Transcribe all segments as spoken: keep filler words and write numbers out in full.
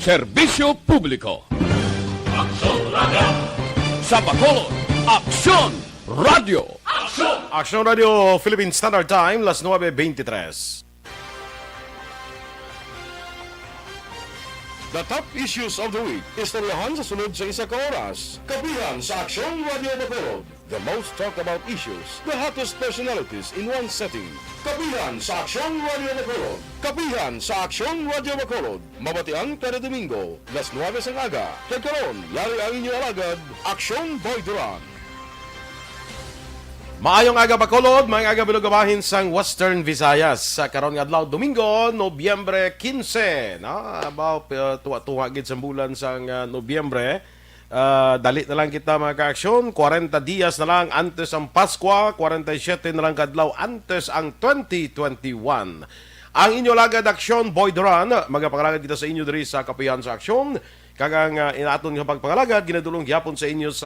Serbisyo publiko. Aksyon Radio. Sa Bacolod, Aksyon Radio. Aksyon! Aksyon Radio Philippine Standard Time, las nuebe veintitrés. The top issues of the week, istoryahan sa sunod sa isa ka oras. Kapihan sa Aksyon Radio Bacolod. The most talked about issues, the hottest personalities in one setting. Kapihan sa Aksyon Radio Bacolod. Kapihan sa Aksyon Radio Bacolod. Mabatian kada Domingo, las nuebe sang aga. Kag karon, yari ang inyo alagad, Aksyon Boy Duran. Maayong aga, Bacolod. Maayong aga, Bilog, bahin sang Western Visayas. Sa karon nga adlaw, Domingo, Nobyembre quince, no? About, uh, tuwa-tuwa gid sa bulan sang, uh, Nobyembre. Ah, dali na lang kita, mga kaaksyon. Kwarenta dias na lang antes ang Paskwa, kwarenta y siyete na lang kadlaw antes ang twenty twenty-one. Ang inyo lagad aksyon, Boy Duran, magapangalagad kita sa inyo diri sa Kapihan sa Aksyon. Kag ang, ah, inaton nga pagpangalagad, ginadulong gyapon sa inyo sa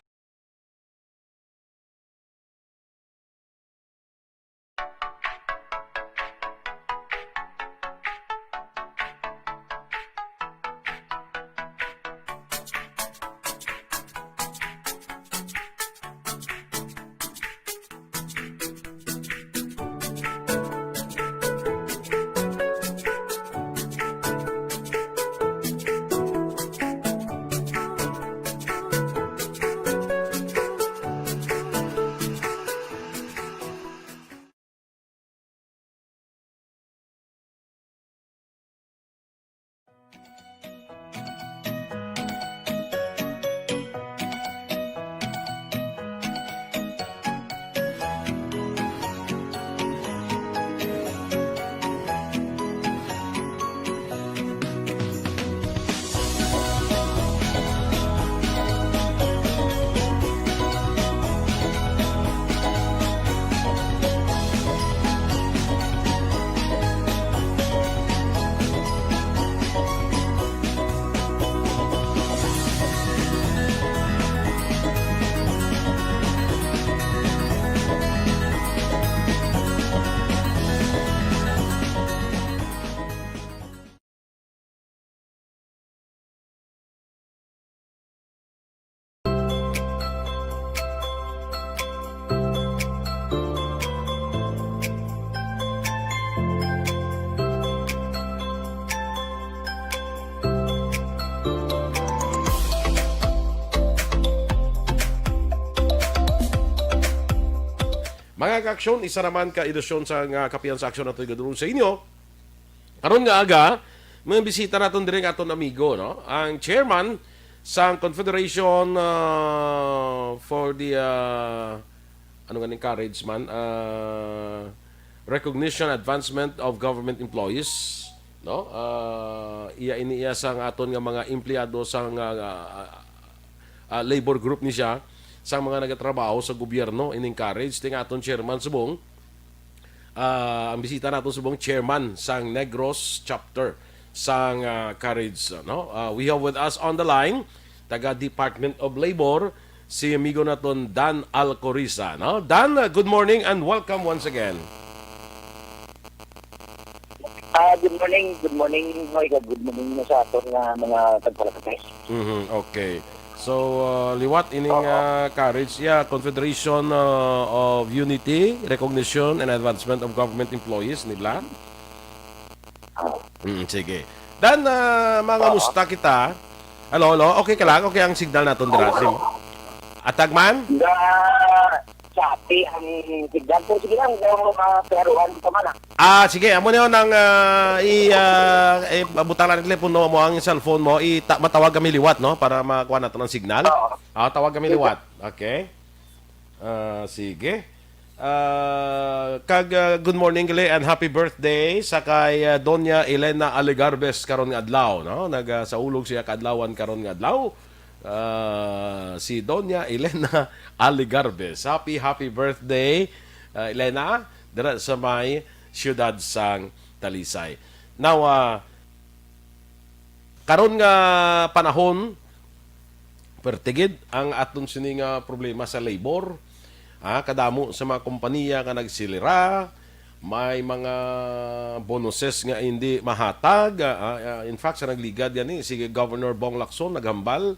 Mga kaaksyon, isa naman ka edisyon sa nga Kapihan sa Aksyon nato igadulong sa inyo. Karon nga aga, may bisita naton diri nga aton amigo, no? Ang chairman sang Confederation, ah, for the, ah, ano nga ning college man? Ah, Recognition Advancement of Government Employees, no? Ah, iya ini iya sang aton nga mga empleyado sang, ah, ah, ah, labor group ni siya, sang mga nagatrabaho sa gobyerno ining college. Ti nga aton chairman subong, ah, ang bisita naton subong, chairman sang Negros chapter sang, ah, college, no? Ah, we have with us on the line, taga Department of Labor, si amigo naton Dan Alcoriza, no? Dan, ah, good morning and welcome once again. Ah, good morning, good morning, Noy, kag good morning na sa aton nga mga tagpalakatay. Mhm, okay. So, ah, liwat ining, Oo. ah, college, yeah, Confederation, ah, of Unity, Recognition, and Advancement of Government Employees, ni bla? Ah. Mm, sige. Dan, ah, mga Oo. musta kita? Hello, hello. Okay ka lang? Okay ang signal naton dira, sim? Atag man? Nga, sapi ang signal. Pero sige lang, kung, ah, klaruhan pa man, ah. Ah, sige, amo na yun ang, ah, i, ah, eh, butang lang ang telepono mo, ang cellphone mo, i-, ta-, matawag kami liwat, no? Para makuha natin ang signal. Oo. Ah, tawag kami Sige. liwat. Okay. Ah, sige. Ah, kag, ah, good morning gali and happy birthday sa kay, ah, Doña Elena Alegarbes karon nga adlaw, no? Naga, sa ulog siya kaadlawan karon nga adlaw. Ah, si Doña Elena Alegarbes. Happy, happy birthday, ah, Elena, dira sa may siyudad sang Talisay. Now, ah, karon nga panahon, pertigid ang aton sini nga problema sa labor. Ah, kadamo sa mga kompanya nga nagsilira, May mga bonuses nga hindi mahatag. Ah, ah, in fact, sa nagligad gani, si Governor Bong Lacson naghambal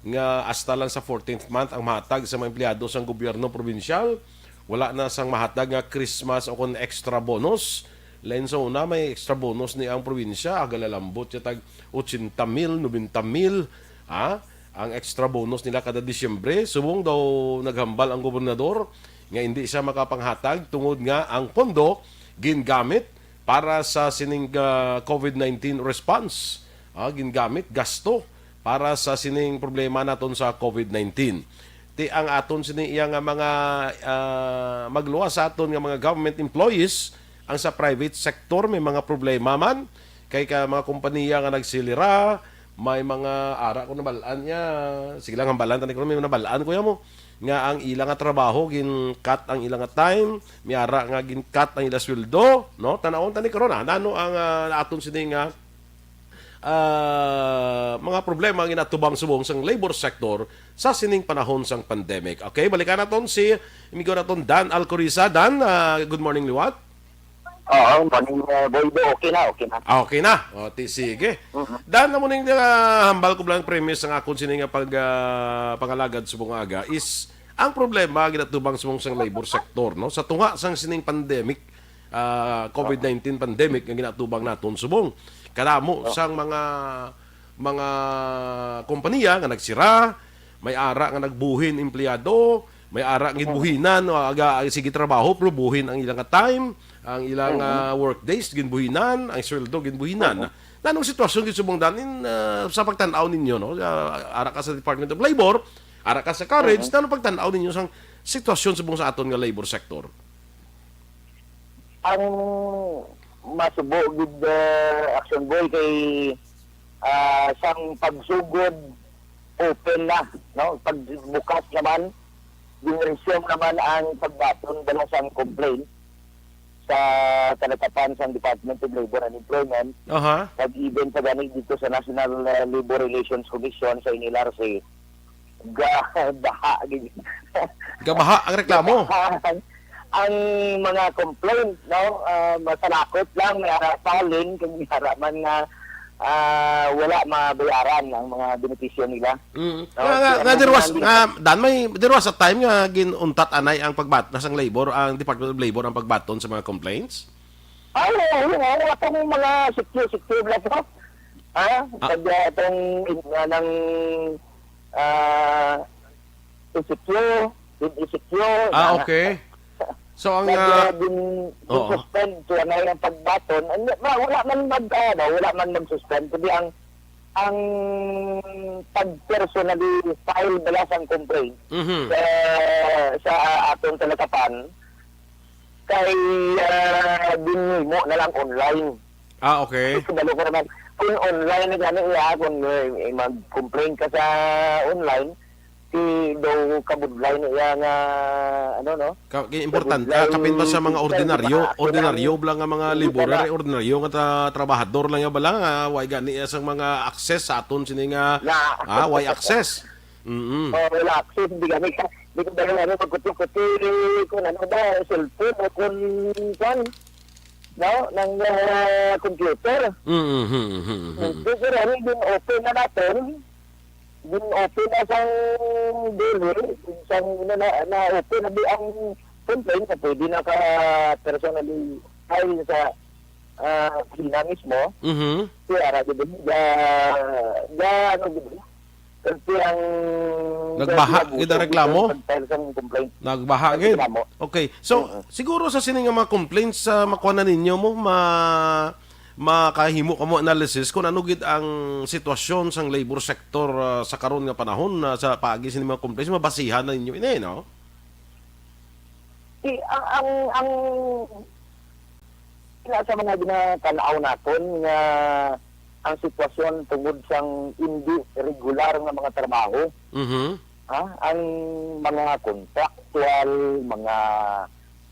nga hasta lang sa fourteenth month ang mahatag sa mga empleyado sang gobyerno probinsyal. Wala na sang mahatag nga Christmas o kon extra bonus. Lain sa una, may extra bonus ni ang probinsya, agalalambot siya tag ochenta mil, nobenta mil, ha? Ang extra bonus nila kada Disyembre. Subong daw naghambal ang gobernador nga hindi siya makapanghatag tungod nga ang pondo gingamit para sa sining, ah, covid nineteen response. Ah, gingamit, gasto para sa sining problema naton sa covid nineteen. Ti ang aton sini iya nga mga, ah, magluwas sa aton nga mga government employees, ang sa private sector may mga problema man, kay ka mga kompanya nga nagsilira, may mga ara ko nabalaan niya. Sige lang, hambalan tani ko, may nabalaan ko mo nga ang ila nga trabaho gin-cut ang ila nga time, may ara nga gin-cut ang ila sweldo, no? Tanawon tani karon, ah, nano ang, ah, aton sini nga, ah, mga problema nga ginatubang subong sang labor sector sa sining panahon sang pandemic. Okay, balikan naton si amigo naton Dan Alcoriza. Dan, ah, good morning liwat. Oo, morning, uh, Boy Bo. Okay na, okay na. Ah, okay na. O, ti, sige. Mhm. Dan, amo ning, ah, hambal ko lang premise sang akon sini nga pag, ah, pangalagad subong aga is ang problema ginatubang subong sang labor sector, no? Sa tunga sang sining pandemic, ah, covid nineteen pandemic nga ginatubang naton subong. Kadamo sang mga, mga kompanya nga nagsira, may ara nga nagbuhin empleyado, may ara nga ginbuhinan, o aga, sige trabaho, pero buhin ang ilang time, ang ilang, ah, work days, ginbuhinan, ang sweldo, ginbuhinan. Nanong sitwasyon gid subong danin, ah, sa pagtan-aw ninyo, no? Ah, ara ka sa Department of Labor, ara ka sa Courage, nanong pagtan-aw ninyo sang sitwasyon subong sa aton nga labor sector? Ang masubo gid, ah, Action Boy, kay, ah, sang pagsugod, open na, no? Pagbukas naman, gin-resume naman ang pagbaton bala sang complaint sa talakapan sang Department of Labor and Employment, Aha. Kag even pa gani dito sa National, ah, Labor Relations Commission, sa N L R C, gabaha gid. Gabaha ang reklamo. Gabaha ang, ang mga complaint, no? Ah, masalakot lang, may ara salin, kag may ara man nga, ah, wala mabayaran ang mga benepisyo nila. Mm. No? Nga, nga, Kaya nga, there was, nandito nga, Dan, may, there was a time nga ginuntat anay ang pagbat-, sang labor, ang Department of Labor ang pagbaton sa mga complaints? Ay, oo, oo, oo, atong mga sikyo-sikyo lang po. Ha? Ah. Pag, ah, atong, ah, nang, ah, insecure, in insecure, Ah, na, okay. So, ang, nag, ah, ah, din, din oo. Suspend, so, ano yung pagbaton, and, ma-, wala man mag, ano, wala man mag-suspend, kundi ang, ang pag-personally file bala sang complaint Mhm. sa, sa atong talakapan, kay, ah, ginhimo na lang online. Ah, okay. Kasi kabalo ko naman, kung online na gani iya, kung, eh, mag-complain ka sa online, si daw kabudlay na iya nga, ano, no? Ka-, importante, Kabudlay ah, kapin pa sa mga system, ordinaryo, di ba? Kaya ordinaryo lang nga mga Hindi ka laborer, na ordinaryo nga tra-, trabahador lang nga bala nga, way gani iya sang mga access sa aton sini nga, Na ah, way access. Mm. Oh, wala access, hindi kami ka, hindi ko dahil ano, magkuti-kuti, kung ano ba, cellphone o kung, kung, no, ng, ah, computer. Mm, mm, mm, mm, mm. Computer, ano, din open na natin. Din open na sang dili, sang na, na, na open na di ang complaint na pwede na ka personally file sa, ah, sina mismo. Mhm. Kaya ra, di ba, ga, ga, ano, di ba? Kasi ang Nagbaha gid ang reklamo? Nag-file sang complaint. Nagbaha Ang gid? reklamo. Okay. So, Mm-mm. siguro sa sini nga mga complaints, ah, makuha na ninyo mo, ma-, makahimo ka mo analysis kung ano gid ang sitwasyon sang labor sector, ah, sa karon nga panahon, ah, sa paagi sini mga complaints, mabasihan na ninyo ini, no? Di, ang, ang, ang Ina sa mga ginatanaw naton nga ang sitwasyon tungod sang indi regular nga mga trabaho, Mhm. ha, ang mga contractual, mga,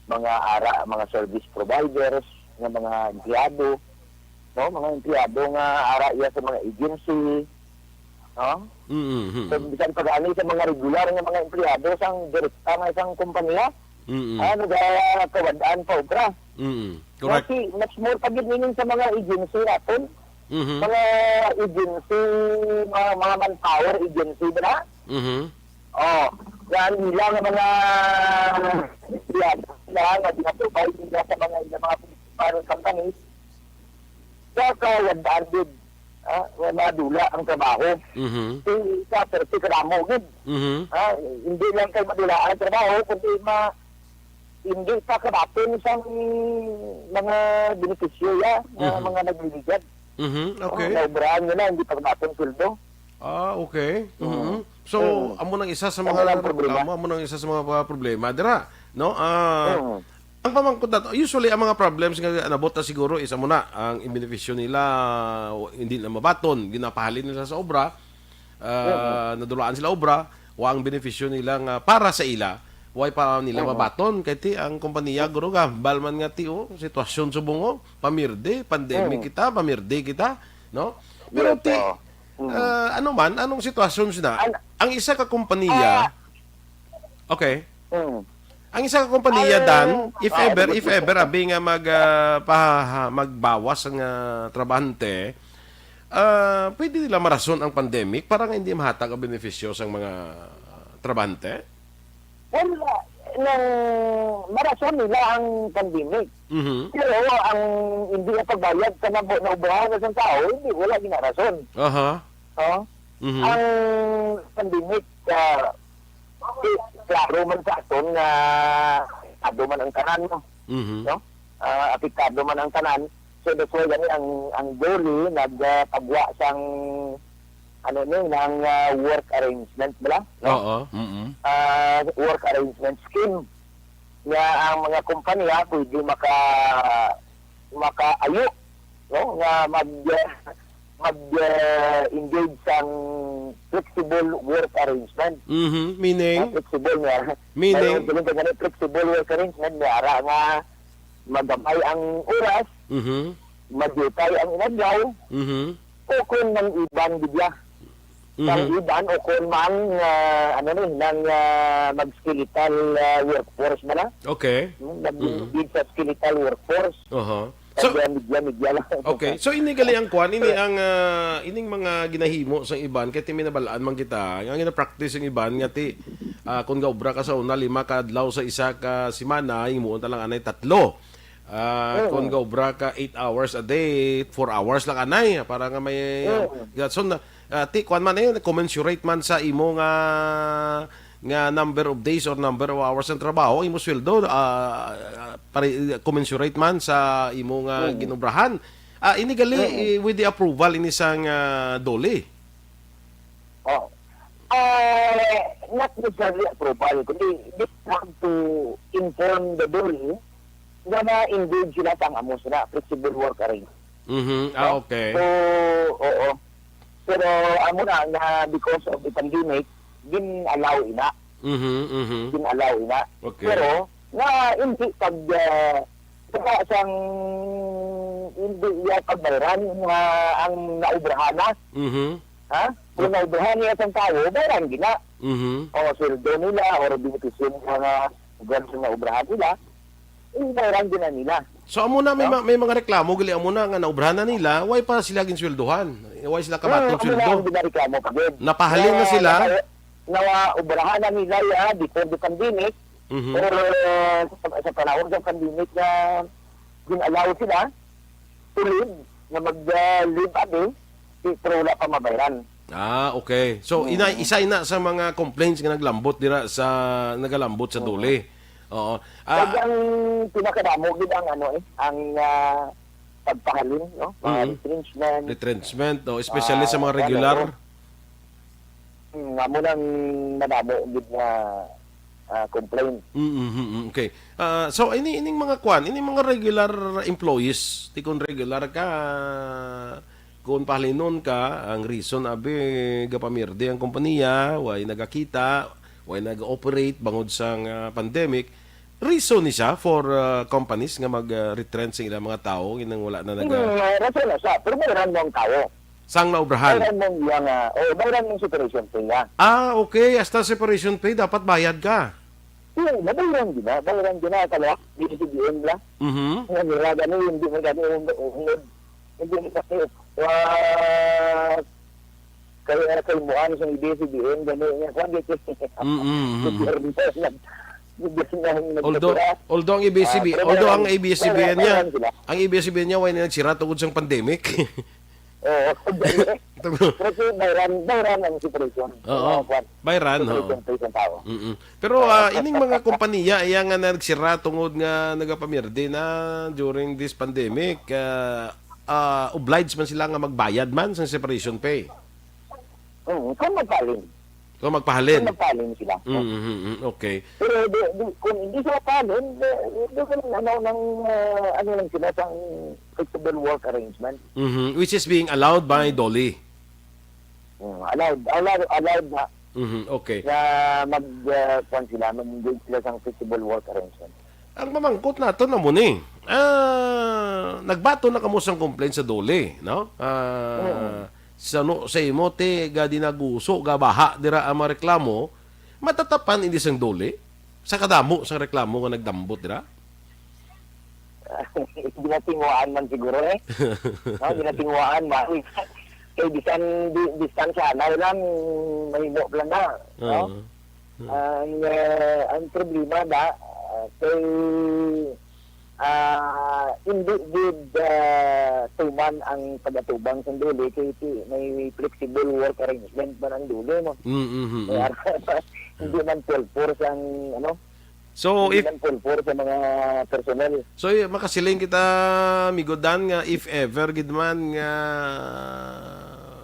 mga ara, mga service providers, nga mga empleyado, no, mga empleyado nga ara iya sa mga agency, no? Mm, mm, mm. So, bisan pa gani sa mga regular nga mga empleyado sang direkta nga isang kompanya, Mm. Ah, nagakawad-an pa obra. Mm, correct. Kasi much more pa gid nining sa mga agency naton. Mhm. Mga agency, mga, mga manpower agency ba na? Mhm. Oh, nga ang ila nga mga empleyado na nga ginatubay nila sa mga, sa mga foreign companies, sa kawad-an gid, ah, nga madula ang trabaho. Mhm. Ti sa perti kadamo gid. Mhm. Ah, hindi lang kay madula ang trabaho, kundi ma-, hindi pa kabaton sang mga benepisyo ya nga Mhm. mga nagliligad. Mhm, Oh, okay. Naobrahan nila, hindi pa kabaton sweldo. Ah, okay. Oo. Mhm. So, Mm. amo nang isa sa Amo mga lang problema. reklamo, amo nang isa sa mga problema dira, no? Ah, Mm. ang pamangkot nato, usually ang mga problems nga nabot na siguro is amo na ang benepisyo nila, hindi na mabaton, ginapahalin nila sa obra, ah, Mm. nadulaan sila obra, wa ang benepisyo nila nga para sa ila, way pa nila Mm. mabaton kay ti ang kompanya guro gahambal man nga ti, oh, sitwasyon subong, oh, pamirde, pandemic Mm. kita, pamirde kita, no? Pero Yes, ti oo. Mm. Ah, ano man, anong sitwasyon sina? An- Ang isa ka kompanya, Ah. Okay. Mm. Ang isa ka kompanya, Ang Dan, if Ah, ever, ano if gusto ever, ko? abi nga mag, ah, paha-, magbawas ang, ah, trabahante, ah, pwede nila marason ang pandemic para nga hindi mahatag ang benepisyo sang mga trabahante? Well, ah, nang marason nila ang pandemic. Mhm. Pero ang hindi ang pagbayad sa nabo-, naubrahan sa isang tao, hindi, wala ginarason. Aha. Oh? Mhm. Ang pandemic, ah, eh, klaro man sa aton nga apektado man ang tanan, no? Mhm. No? Ah, apektado man ang tanan. So, that's why gani ang, ang DOLE nagpagwa sang, ano ni, ng, ah, work arrangement, bala? No? Oo. Mm-mm. Ah, work arrangement scheme. Nga ang mga kompanya pwede maka-, makaayo, no, nga mag-, mag, ah, engage sang flexible work arrangement. Mhm, meaning? Ah, flexible nga. Meaning? May galing ka gani, flexible work arrangement, may ara nga magamay ang oras, Mhm. madutay ang inadlaw, Mhm. o kung nang iban gid ya. Mhm. Nang iban o kung mang, ah, ano ni, nang, ah, mag-skeletal, ah, workforce man na. Okay. Hmm, nag-, Mhm. sa skeletal workforce. Aha. So, Kaya media, media lang. Okay. So, ini gali ang kwan, ini ang, ah, ining mga ginahimo sa iban, kay ti may nabalaan man kita, nga gina-practice ang iban, nga ti, ah, kung gaobra ka sa una, lima ka adlaw sa isa ka semana, himuon ta lang anay tatlo. Ah, Oo. Kung gaobra ka eight hours a day, four hours lang anay, para nga may, ah, Oo. So, na, ah, ti, kwan man, eh, commensurate man sa imo nga, nga number of days or number of hours ng trabaho, imo sweldo, ah, ah, pare-, commensurate man sa imo nga Oo. ginobrahan. Ah, ini gali, Oo. eh, with the approval ini sang, ah, DOLE. Oh. Ah, not necessarily approval, kundi they have to inform the DOLE nga na-engage sila sa amo sila, flexible work arrangement. Mhm. Ah, No? okay. So, oo. Pero amo na nga because of the pandemic, gin-allow ina. Mhm, mhm. Gin-allow ina. Okay. Pero nga hindi pag, ah, saka sang hindi niya pagbayran nga ang naubrahana. Mhm. Ha? Kung Yep. naubrahana niya sang tawo, bayran gina. Mhm. O, sweldo nila, or benepisyo nila nga lugar sa naubrahan nila, eh, bayran gina nila. So, amo na, may No? ma-, may mga reklamo, gali amo na nga naubrahan na nila, why pa sila ginsweldohan? Why sila Hmm, kabatong amo na sweldo? ang ginareklamo pa gid. Napahalin na Na, sila? na, na, ubrahan na nila, ya, before the pandemic, Mhm. or, uh, sa, sa panahon sa pandemic na gin-allow sila to leave, na mag, uh, leave abi, si-, pero wala pa mabayran. Ah, okay. So, Hmm. ina, isa ina sa mga complaints nga naglambot dira sa, nagalambot sa Hmm. DOLE. Oo. Ah, Kag ang pinakadamo gid ang ano eh, ang, ah, pagpahalin, no? Mga Mm. retrenchment. Retrenchment, oh, especially sa Ah, mga ano, regular. oh. Mm, amo nang madamo gid nga, ah, complaint. Mm, mm, mm, okay. Ah, so, ini, ining mga kwan, ining mga regular employees, ti kon regular ka, kon pahalinon ka, ang reason, abi, gapamirdi ang kompanya, way nagakita, way nag-operate bangod sang, ah, pandemic, reason ni siya for, ah, companies nga mag, ah, retrench sa ilang mga tawo, inang wala na naga- Hmm, may rason na siya, pero bayran mo ang tawo. Sang naubrahan? Bayran mo ang iya nga, o, bayran mo ang separation pay niya. Ah, okay. Hasta separation pay, dapat bayad ka. Yun, nabayran din na. Bayran din na. Kala, di si B M la. Mhm. Nga nila, gani, hindi man gani, ungod. Hindi man gani, wa-, kaya kay Muan sa A B S C B N, gani, nga, kwan, di, Mm, mm, mm. gobyerno, nag-, gobyerno ang Although, nagkatira. Although ang A B S C B, Ah, pero although ang meron, A B S C B N meron, niya, meron sila. Ang A B S C B N niya, wala na nagsira tungod sa pandemic. Oo, gani. Tungod Pero si Bayran, Bayran ang separation. Oo. Mga kwan. Bayran, oo. Separation, separation tao. Mm-mm. Pero, ah, ining mga kompanya, iya nga nagsira tungod nga nagapamierde na during this pandemic, ah, ah, obliged man sila nga magbayad man sa separation pay. Mm, kung magpalin. Kung magpahalin. Kung magpalin sila. Mm, mm, mm, okay. Pero di, di, kung hindi sila palin, di, di, di, ano, nang, ah, ano lang sila, sang flexible work arrangement. Mhm, which is being allowed by DOLE. Mm, allowed, allowed, allowed na Mhm, okay. nga mag, ah, kwan sila, mag-engage sila sang flexible work arrangement. Ang mamangkot nato na mo ni, ah, nagbaton na kamo sang complaint sa DOLE, no? Ah, Mm. sa no, sa imo ti ga dinaguso, ga baha dira ang mga reklamo, matatapan ini sang DOLE sa kadamo sang reklamo nga nagdambot dira? Ginatinguhaan man siguro, eh. No, ginatinguhaan man. Kay bisan di, bisan sa anay lang, mahimo lang na, no? Oo. Hmm. Ang, ah, ang problema na, ah, kay, ah, hindi gid, ah, tuman ang pag-atubang sa DOLE kay ti-, may flexible work arrangement man ang DOLE, no? Mm, mm, mm, Kaya mm. hindi man full force ang, ano, So, hindi if man full force ang mga personnel. So, y-, makasiling kita, Amigo Dan, nga if ever gid man nga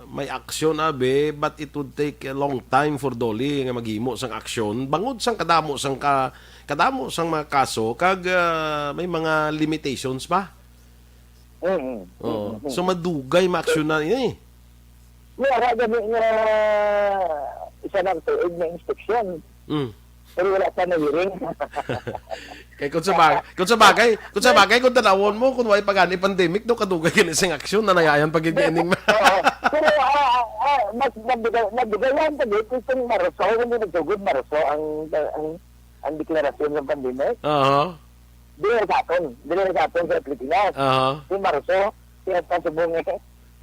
may aksyon, abi, but it would take a long time for DOLE nga maghimo sang aksyon. Bangod sang kadamo sang ka-, kadamo sang mga kaso, kag, ah, may mga limitations pa. Mm, mm. Oo. Mm, mm. So, madugay maaksyonan ini. May ara gani nga isa nang tuig na inspeksyon. Mm. Pero wala pa na hearing. Kay kung sa bag-, kung sa bagay, kung sa bagay, kung tanawon mo, kung wala pa gani pandemic, no, kadugay gani sing aksyon na nayayan pag ining Oo. Pero, ah, ah, ah, mas nabigay, nabigayan pa din kung Marso, hindi nagsugod Marso ang, ang, ang deklarasyon ng pandemic. Aha. Dili sa aton, dili sa aton sa Pilipinas. Aha. Si Marso, siya pa subong eh.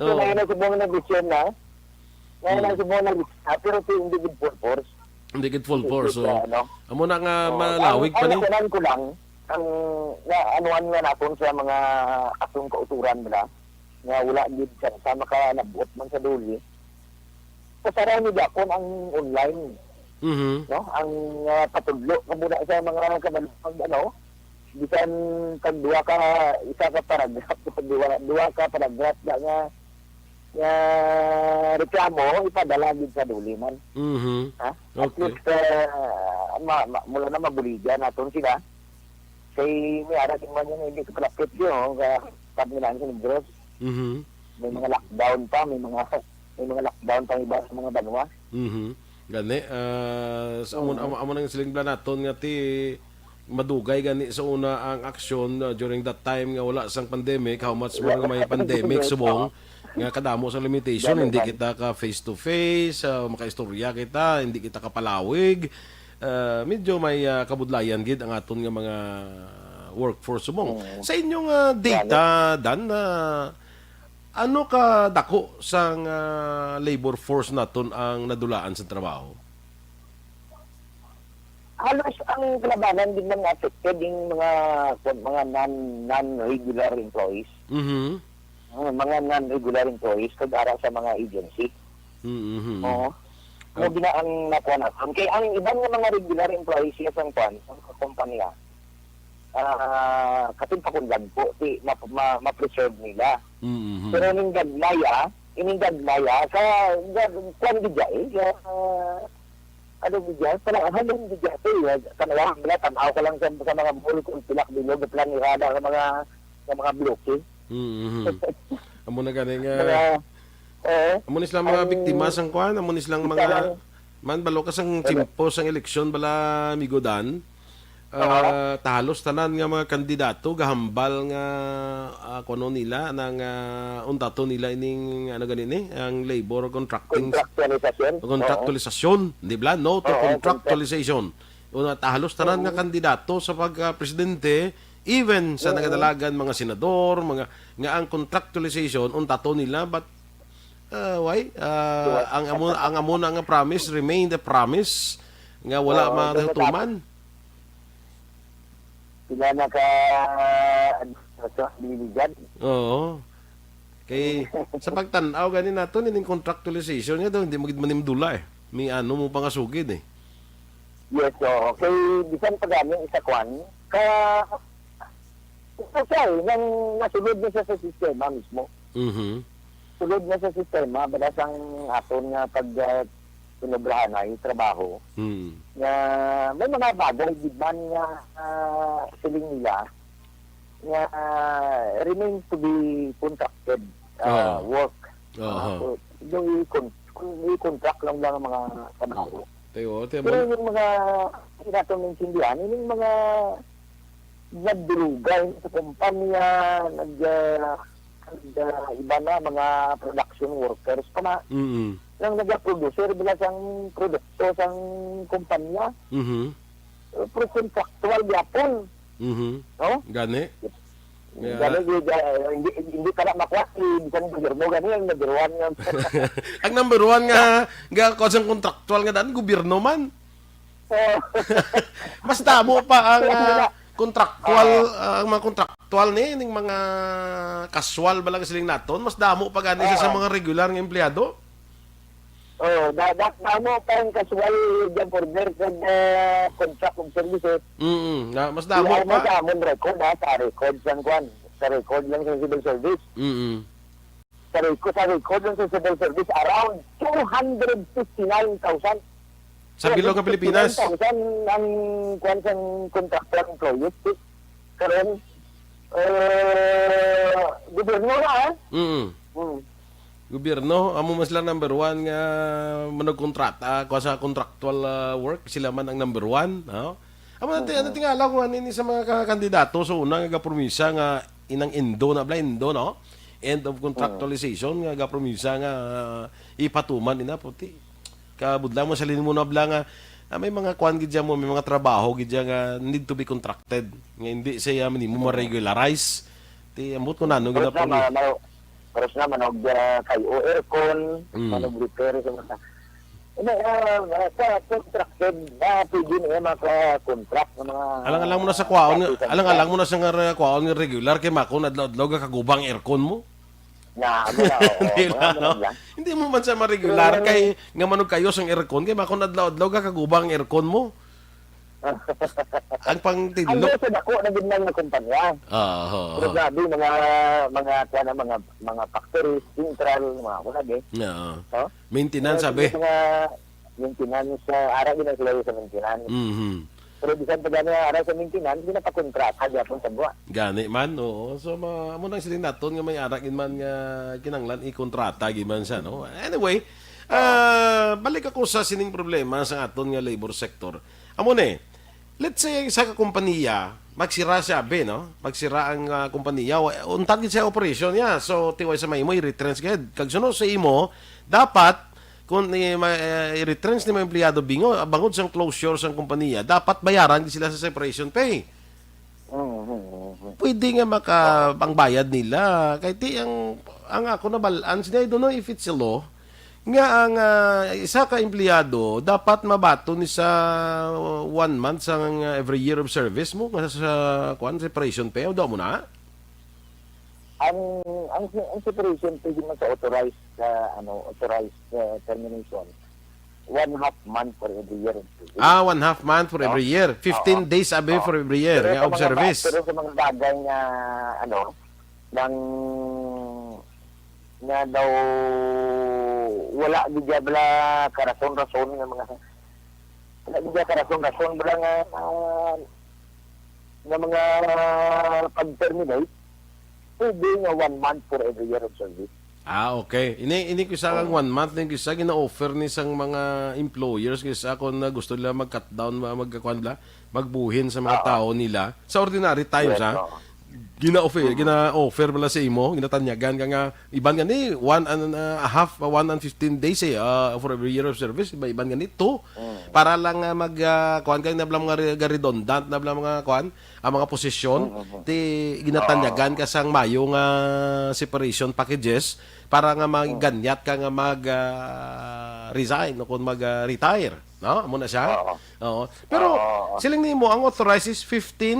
So, Oo. ngayon na subong na Disyembre na. Ngayon na Hmm. subong na Disyembre, pero si hindi gid full force. Hindi gid full Hindi force, gid so, siya, ano. amo na nga Oo, malawig ang, pa ang ni. nakunan ko lang, ang naanuan nga naton sa mga atong kauturan nila, nga wala gid sa, sa makalabot man sa DOLE. Kasara ni gapon ang online, Mhm. no? Ang, ah, patudlo ka muna sa mga kabalang, ano, bisan tag duha ka, isa ka paragraph, duha, duha ka paragraph na nga, nga reklamo, ipadala gid sa DOLE man. Mhm. Ha? At Okay. least, ah, ma-, ma-, mula na mabuligan naton sila. Kay may ara sing man yan, hindi ka palapit yun, oh, ka-, kami lang sa Negros. Mhm. May mga lockdown pa, may mga, may mga lockdown pa iba sa mga banwa. Mhm. Gani, ah, sa amo, Oo. amo, amo nang siling bala naton nga ti madugay gani sa una ang aksyon, ah, during that time nga wala sang pandemic, how much more Wala nga may sang pandemic, pandemic, subong oo. nga kadamo sang limitation, Gani, hindi gani. kita ka face to face, ah, makaistorya kita, hindi kita kapalawig. Ah, medyo may, ah, kabudlayan gid ang aton nga mga workforce subong. Oo. Sa inyong, ah, Gani. data, Dan, ah, ano ka dako sang, ah, labor force naton ang nadulaan sa trabaho? Halos ang kalabanan din man affected yung mga, kwan, mga non, non-regular employees. Mhm. Ah, mga non-regular employees kag ara sa mga agency. Mhm. Oo. Ano Ah. gina ang nakuha naton? Kay ang iban nga mga regular employees niya sang kwan, sang kumpanya, ah, kating pakundag po, ti, ma-, ma-, ma-preserve nila. Mhm. Pero ning gagmay, ah, ining gagmay, ah, sa, gag-, kwan gid ya, eh, ah, ano gid ya, parang halong gid ya, eh, tanawa, wala, tanaw ka lang sa, sa mga mall kung pila ka bilog, planirada nga mga, nga mga bloke. Mhm. Amo na gani nga, Mga, oo. amo ni sila mga Ang biktima sang kwan, amo ni silang isa mga, lang. man, balo ka sang Ano? tiyempo sang eleksyon bala, Amigo Dan. Oo. Ah, ta halos tanan nga mga kandidato gahambal nga, ah, kuno nila nang, ah, untaton nila ining, ano gani ni, ang labor contracting Contractualization. o contractualizasyon, di ba? No to Oo, contractualization. O na, ta-, halos tanan nga Oo. kandidato sa pagka-presidente, even sa Oo. nagadalagan, mga senador, mga, nga ang contractualization, untaton nila, but, uh, why? Uh, Sila ang amo, ang amo na nga promise remain the promise nga wala Oo, matuman. Sila naka, ano, sa Diligan. Oo. Kay, sa pagtan-aw gani nato, nining contractualization nga daw, hindi mo gid manimdula eh. May ano mo pangasugid eh. Yes, oo. Kay, bisan pa gani, isa kwan, ka, isa siya eh, nang nasulod na siya sa sistema mismo. Mhm. Sulod na sa sistema, balas ang aton nga pag, ah, pinobrahanay, trabaho, Hmm. nga may mga bagay gid man nga, ah, siling nila nga, ah, remain to be contracted, ah, Oo. work. Aha. Ah, so, yung i-con-, kung i-contract lang lang ang mga trabaho. Tayo, tayo Pero mo. yung mga, hindi natin maintindihan, yung mga nagdulugay sa kumpanya, nag, ah, nag, ah, iba na, mga production workers pa na, Mm. nang nagaproducer bila sang produkto sang kumpanya. Mhm. Eh, pero contractual gyapon, Mhm. no? Gani. Yeah. Gani, di, di, hindi, hindi ka na makuha, eh, bisan gobyerno, gani, ang number one nga. Ang number one nga, nga, kuwan sang contractual nga daan, gobyerno man. Oh. Mas damo pa ang, Kaya ah, nga, kontraktual, oo. Ah, ang mga kontraktual ni, ning mga kaswal ba lang siling naton, mas damo pa gani sa, sa Oo. mga regular nga empleyado? Oh, da-, da-, damo pa ang kaswal job order kag, ah, contract of services. Mm, na, mas damo Di, ano pa. Sa amon record, ha, sa record sang kwan, sa record lang sa civil service. Mm. Sa record, sa record lang sa civil service, around two hundred fifty-nine thousand. Sa bilog nga Pilipinas? Two hundred fifty-nine thousand ang kwan sang contractual employees. Karon, eh, gobyerno na, ha? Mm. Mm. Gobyerno, amo man sila number one nga managkontrata, kuha sa contractual, ah, work, sila man ang number one, no? Amo na ti-, Oo. ano, tingala ko, ano, ini sa mga ka-, kandidato sa una nga gapromisa nga inang indo na bala, indo, no? End of contractualization nga gapromisa nga, ah, ipatuman ina, puti. Kabudla mo sa lin mo na bala nga, ah, may mga kuan gid dyan mo, may mga trabaho gid dyan nga need to be contracted. Nga hindi siya, ah, nimo Oo. ma-regularize. Ti, ambot ko na, ano, Pero gina-, sa ma-, ma-, pero sa manog, ah, kay o aircon, Mm. manog repair sa mga, ano, ah, ah, sa contracted, ah, pwede niya maka-contract ng mga Alang-alang mo na sa kwaon nga, alang-alang mo na sa nga re-, kwaon nga regular kay makon adlaw-adlaw ga kagubang aircon mo. Na, ano na, oo, Di mga na, ano no? lang. Hindi mo man sa ma-regular Pero kay nga manog kayo sang aircon kay makon adlaw-adlaw ga kagubang aircon mo. Ang pang Ang tinlo. Sa dako na gid nga kumpanya. Ah, oo, Pero oo. Grabe, mga, mga, kuwan na, mga, mga factories, central, mga kuwan na, eh. Oo. Oh? Maintenance, Pero sabi. Mga maintenance, ah, ara gid na sila sa maintenance. Mhm. Pero bisan pa gani ara sa maintenance, ginapakontrata gyapon sa buwa. Gani man, oo. So, ma-, amo nang siling naton nga may ara gid man nga kinanglan ikontrata gid man siya, no? Anyway, ah, balik ako sa sining problema sa aton nga labor sector. Amo ni, let's say, isa ka kompanya, magsira siya, abi, no? Magsira ang, ah, kompanya, wa-, untat gid siya operation niya. So, tiway sa mahimo, i-retrench gid. Kag sunod sa imo, dapat, kung ni, ma-, eh, i-retrench ni mga empleyado bingo-, bangod sang closure sang kompanya, dapat bayaran gid sila sa separation pay. Mm, mm, mm, mm. Pwede nga maka-, ang bayad nila. Kay ti ang, ang ako nabal-an, sila, I don't know if it's a law, nga ang, ah, isa ka empleyado dapat mabaton ni sa one month sa, ah, every year of service mo, nga sa, kuwan, separation pay, o daw mo na? Ang, ang, ang separation pay mo sa authorized, ah, ano, authorized, ah, termination, one half month for every year of service. Ah, one half month for No? every year. Fifteen Oo. days, abi, Oo. for every year Pero nga sa of mga ba-, service. Pero sa mga bagay nga, ano, nang, nga daw wala gid bala karason-rason nga mga, wala gid karason-rason bala nga, ah, nga mga pag-terminate, pwede nga one month for every year of service. Ah, okay. Ini, ini ko isa nga Oo. one month, yung isa gina-offer ni sang mga employers, kisa kung na gusto nila mag-cut down, ma-, magkakuan bala, magbuhin sa mga Oo. tao nila sa ordinary times, Yes, ha? oo. Gina-offer, gina-offer bala sa imo, ginatanyagan ka nga, iban gani, one and a half, uh, one and fifteen days eh, uh, for every year of service, iba, iban gani, two. Mm. Para lang nga mag, uh, kuan ka, na bala mga re-, redundant, na bala mga kuan, ang mga posisyon, Mm, mm, mm. ti ginatanyagan Oo. ka sang mayo nga separation packages para nga Mm. maganyat ka nga mag, uh, resign o kung mag, uh, retire, no? Amo na siya. Oo. Oo. Pero Oo, oo. siling nimo, ang authorized is fifteen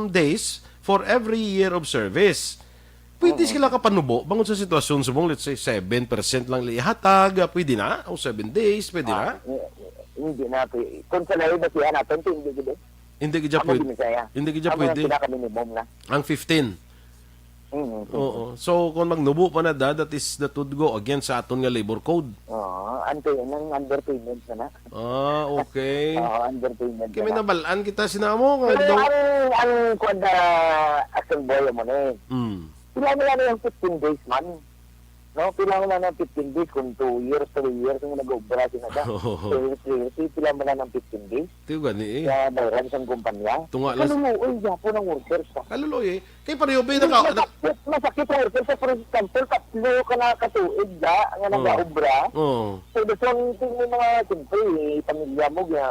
days for every year of service. Pwede Mm. sila kapanubo bangod sa sitwasyon, subong, let's say, seven percent lang ihatag, ah, pwede na? O seven days, pwede Ah, na? eh, eh, hindi na, pwede. Kung sa lahi ba siya natin, hindi gid eh. Hindi gid siya Amo pwede. Din siya. Hindi gid siya Amo ang pwede. Pinaka-minimum na. Ang fifteen? Mm, mm, mm. Oo. So, kung magnubo pa na da, that is, that would go against sa aton nga labor code. Oo, ante, nang underpayment na na. Ah, okay. Oo, underpayment Kaya na may na. nabalaan kita, sinamo, nga Pero daw ang, ang, kuwan na, Action Boy mo na eh. Mm. Pila mo lang yung fifteen days man. No? Pila mo lang ng fifteen days kung two years, three years, yung nag-obra sila ka. Oo. Two years, three years, pila mo lang ng fifteen days. Tiyo gani eh. Sa bayran sang kumpanya. Tunga lang. Kaluluoy, yapon ang workers ka. Kaluluoy eh. Kay pareho ba yung Hindi, naka-, masakit, masakit ang workers sa, for example, tatlo ka na katuig da, nga Oo. nag-aobra. Oo. So, the same thing mo mga, siyempre, eh, pamilya mo, nga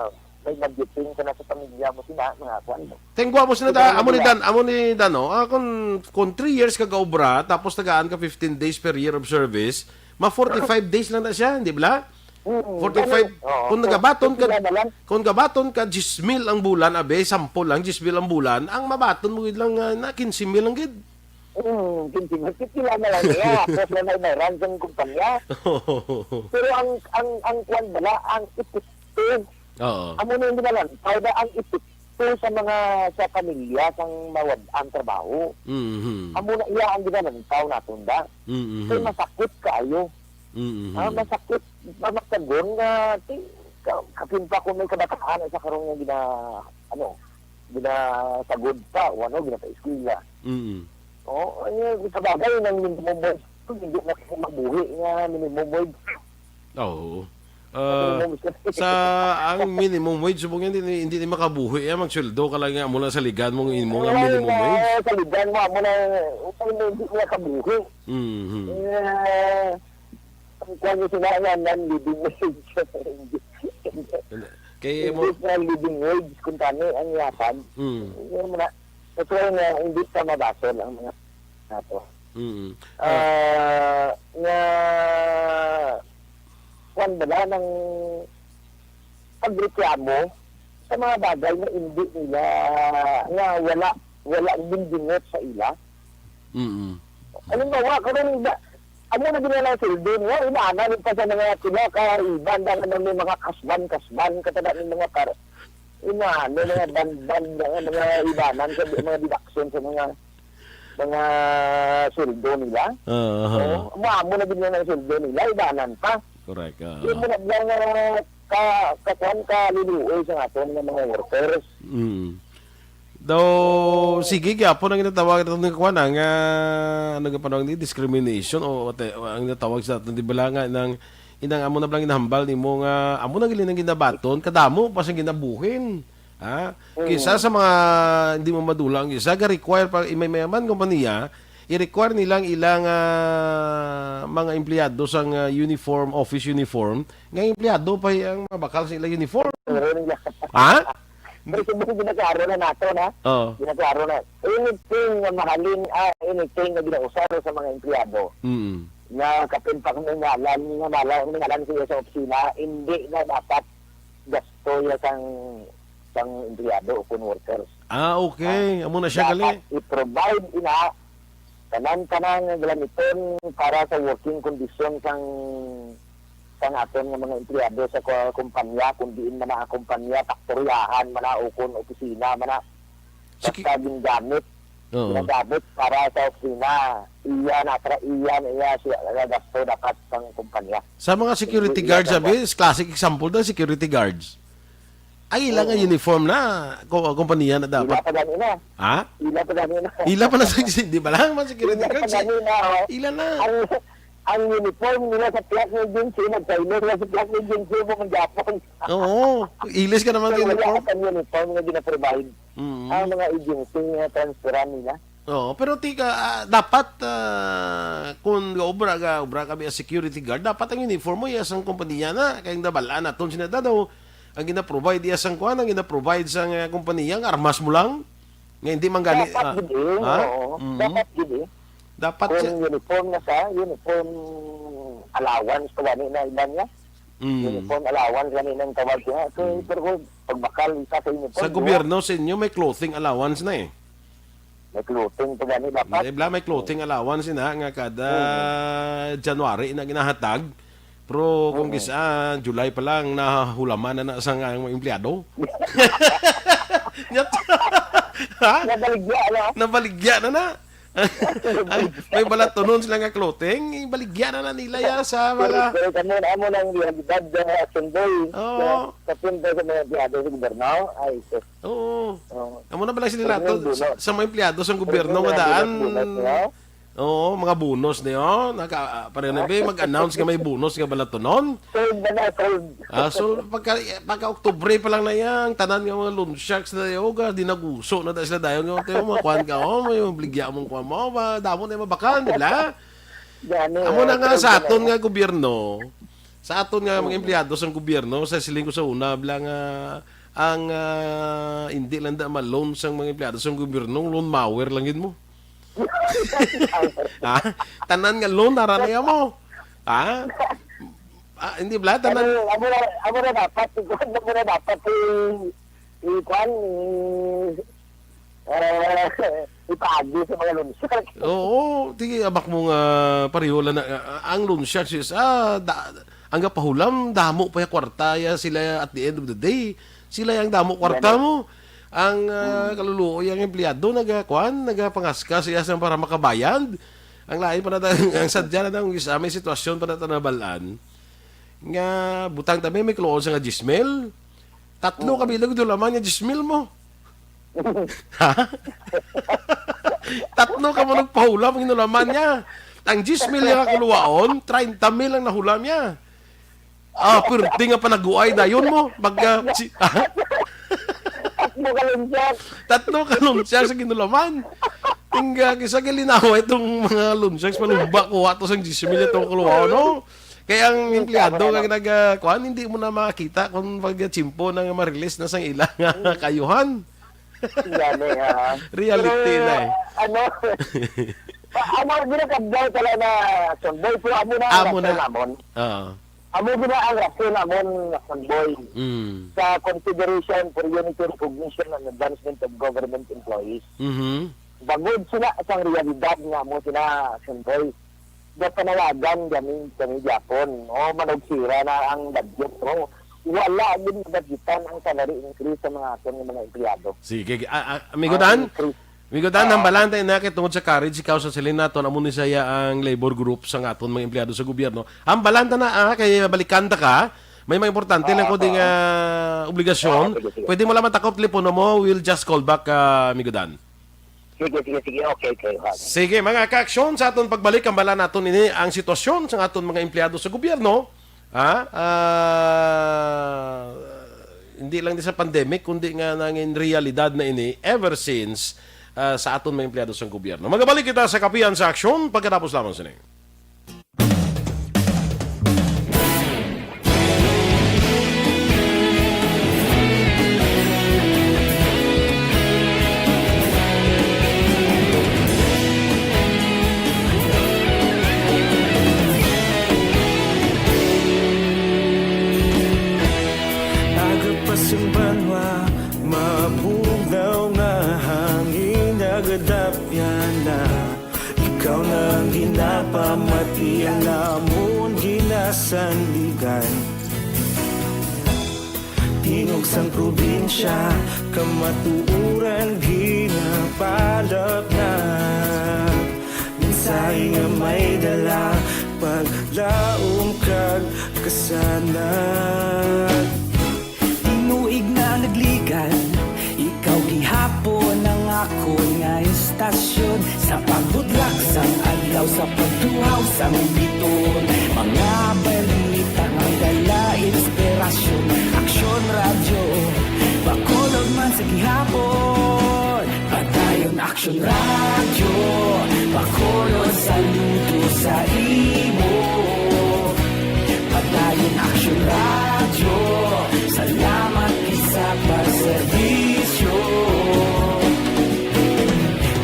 may budgeting ka na sa pamilya mo, sina, mga kwan mo. Tengwa mo sila Kaya da, amo ni nila Dan, amo ni Dan, no? Ah, kung, kung three years ka gaobra, tapos tagaan ka fifteen days per year of service, ma forty-five days lang na siya, di ba? Mm, forty-five, ganun. Oo, kung so, nagabaton ka, sila na lang. Kung gabaton ka, diyes mil ang bulan, abe, sample lang, diyes mil ang bulan, ang mabaton mo gid lang, ah, na quince mil lang gid. Mm, quince mil, sila na lang niya. Tapos na may, may ransom kumpanya. Pero ang, ang, ang kwan bala, ang epekto. Oo. Amo na yung ginalantaw na ang epekto sa mga, sa pamilya, sang mawad-ang trabaho. Mhm. Amo na iya ang ginalantaw naton da. Mhm. Kay masakit kaayo. Mhm. Ah, masakit, mamaktagon nga, ti-, ka-, kapin pa kung may kabataan sa karon nga gina-, ano, ginasagod pa, o ano, ginapaeskwela. Mhm. Oh, eh, sa bagay, nang minimum wage, hindi na kasi mabuhi nga minimum wage. Oo. Ah, Minimum wage. Sa, ang minimum wage, subong yan, hindi, hindi, hindi makabuhi yan. Magsweldo ka lang nga mula sa ligan mong imo nga Ay, minimum na, wage. Sa ligan mo, amo na, hindi na kabuhi. Mhm. Eh, ang kwan mo sila nga, non-living wage. Kay mo Hindi na living wage, kung tani ang yatag. Mm. Yun mo na. That's why nga, hindi pa mabasol ang mga nato. Mm. Ah, nga, kwan bala ng pagreklamo sa mga bagay nga hindi nila, nga wala, wala gindingot sa ila. Mm. Halimbawa, karon ba, amo na gid na lang sweldo niya, inaana ni pa sa mga pila ka iban na naman may mga kasban-kasban, katada ni mga par-, inaano, mga ban-ban, mga, mga ibanan sa mga deduction sa mga, mga sweldo nila. Oo, oo. Oo, maamo na gid na ang sweldo nila, ibanan pa. Correct, oo. Yung mga, mga ka, ka, kuwan, kaluluoy sa aton nga mga workers. Mm. Daw, sige, gyapon ang ginatawag nato ni kuwan, ang, ah, ano nga panawag ni, discrimination o what, eh, ang ginatawag sa aton, di ba lang nga, nang, inang amo na lang ginahambal nimo nga, amo na gili nang ginabaton, kadamo pa sa ginabuhin. Ha? Mm. Kisa sa mga hindi mo madula ang isa, ga-require pa, may mayaman kompanya, i-require nilang ilang, ah, mga empleyado sang, ah, uniform, office uniform, nga empleyado pa ang mabakal sa ilang uniform. Meron nga. Ha? Pero subong ginaklaro na nato na. Oo. Ginaklaro na. Anything nga mahalin, ah, anything nga ginausar sa mga empleyado, Mm. nga kapin pa kung may ngalan, nga mala-, may ngalan siya sa opisina, hindi na dapat gasto ya sang, sang empleyado o kun workers. Ah, okay. Ah, Amo na siya, gali. Dapat i-provide ina tanan-tanan nga gamiton para sa working condition sang, sang aton nga mga empleyado sa ko-, kumpanya, kung diin man na ang kumpanya, faktoryahan man na, o kung opisina man na. Sige. Basta gingamit, Oo. ginagamit para sa opisina, iya na, tra-, iya na, iya siya, nga gasto dapat sang kumpanya. Sa mga security Hindi iya guards, sabi, dapat. Classic example na, security guards. Ay, ila nga Oo. uniform na ko-, kompanya na dapat. Ila pa gani na. Ha? Ila pa gani na. Ila pa na sa, di ba lang, mga security Ila pa guards, eh? gani na, oh. Ila na. Ang, ang uniform nila sa Piat Agency, nagtailor na sa Piat Agency mo ng Japon. Oo. Ilis ka naman Pero sa wala uniform. ka pang uniform nga gina-provide. Mm. Ang mga agency nga transferan nila. Oo, pero tika, ah, dapat, ah, kung gaobra ka, obra ka biya security guard, dapat ang uniform mo iya sang kompanya na. Kay ang nabal-an naton sina daw, ang gina-provide iya sang kuan, ang gina-provide sang, ah, kompanya, ang armas mo lang. Nga hindi man gani, Dapat ah, gid eh, ha? Oo. Mm. Dapat gid eh. Dapat Kung siya uniform na siya, uniform allowance pa gani na iban niya. Mm. Uniform allowance gani nang tawag niya. So, Mm. pero kung pagbakal isa sa uniform, Sa di ba? gobyerno sa inyo, may clothing allowance na eh. May clothing pa gani dapat. Di ba, may clothing allowance na nga kada Mm. January na ginahatag. Pero kung Mm. kisa, July pa lang, nahulaman na na sa nga mga empleyado. Nyat-, ha? Nabaligya, no? Nabaligya na na. Ay, may balatunon sila nga clothing, ibaligya na na nila ya sa mga Pero, pero kamo na, amo nang realidad, uh, Action Boy. Oo. Sa, sa punto sa mga empleyado sa gobyerno, ay, sus. Oo. Oo. Amo na pala sila Pero to, yun, sa, no? sa mga empleyado sa gobyerno Pero nga yun, daan. bonus, bonus, no? Oo, mga bonus niyo. Naka, ah, pareho na ba, mag-announce nga may bonus nga balatunon? Sold na na, sold. Ah, so, pagka, pagka Oktubre pa lang na yan, tanan nga mga loan sharks na yung, ah, dinaguso na da sila dayon. Yung, yung mga kuwan ka, oh, may bligya mong kuwan mo, ba, damo na yung mabakan, di ba? Gani, Amo na eh, nga sold sa na aton na. nga gobyerno, sa aton nga mga Oo. empleyado sa gobyerno, sa siling ko sa una, bla nga, ang, ah, hindi lang da ma-loan sa mga empleyado sa gobyerno, loan mower lang yun mo. Ha? Tanan nga loan, nara na mo. Ha? Ah, hindi bla, tanan. Ano, amo na, amo na dapat, amo na dapat i-, i-, kuwan, i-, eh, ipaagi sa mga loan shark. Oo, sige, abak mo nga pareho lang na, ah, ang loan shark is, ah, da-, ang gapahulam, damo pa yung kwarta, ya sila at the end of the day. Sila yung damo kwarta Yan, eh. mo. Ang, ah, Hmm. kaluluoy ang empleyado, naga, kuwan, nagapangaskas siya sa para makabayad. Ang lain pa na ta-, ang sadya na ang isa, may sitwasyon pa na ta nabalaan. Nga, butang tabi, may kloon sa nga diyes mil. Tatlo Oo. ka bilog, dulaman niya, diyes mil mo. Ha? Tatlo ka mo nagpahulam, ang inulaman niya. Ang diyes mil niya kakuluwaon, treinta mil ang nahulam niya. Ah, pirti nga panaguay dayon mo. Pag, ah, si-, Tatlo ka loan shark. Tatlo ka loan shark sa ginulaman. Tingga, kisa ginlinawa itong mga loan sharks, palumba, kuha to sang diyes mil itong kuluwaon, no? Kaya ang Yung empleyado tama nga na. nag, ah, kuwan, hindi mo na makita kung pag-tsimpo na nga ma-release na sang ila nga Mm. kayuhan. Gani, ha. Reality Pero, na eh. ano, pa-, ano, ginakabdaw pala na Action Boy, pero amo na ang Amo na. rason namon. Oo. Amo gina ang rason namon, Action Boy, Mm. sa consideration for unity recognition and advancement of government employees. Mhm. Bangod sila sang realidad nga amo sila, Action Boy, gapanawagan kami, kami gyapon. O, manugsira na ang budget, o. Wala gid nabudgetan ang salary increase sa mga aton nga mga empleyado. Sige, ah, ah, Amigo Ang Dan, increase. Amigo Dan, Oo. hambalan tayo na kay tungod sa courage, ikaw sa silin naton, amo ni saya ang labor group sa aton mga empleyado sa gobyerno. Hambalan ta na, ah, kay balikan ta ka. May mga importante lang Oo, ko ding, oo. ah, obligasyon. Oo, sige, sige. Pwede mo lang matakop telepono mo, we'll just call back, ah, Amigo Dan. Sige, sige, sige. Okay, okay, okay. Sige, mga kaaksyon, sa aton pagbalik, hambalan naton ini ang sitwasyon sa aton mga empleyado sa gobyerno. Ha? Ah, hindi lang di sa pandemic, kundi nga nangin realidad na ini ever since, ah, sa aton mga empleyado sa gobyerno. Magabalik kita sa Kapihan sa Aksyon pagkatapos lamang sini. Aga pa sing banwa, mabugnaw nga hangin, nagadapyan na. Ikaw na ang ginapamati, ang amon ginasandigan. Tingog sang probinsya, kamatuoran ginapalap na. Mensahe nga may dala, paglaom kag kasanag. Tinuig na nagligad, ikaw gihapon ang akon nga istasyon. Sa pagbudlak sang adlaw, sa pagtuhaw sang biton, mga balita nga dala inspirasyon. Aksyon Radyo, Bacolod man sa gihapon. Padayon, Aksyon. Radyo, Bacolod, saludo sa imo. Padayon Aksyon Radyo, salamat gid sa pagserbisyo.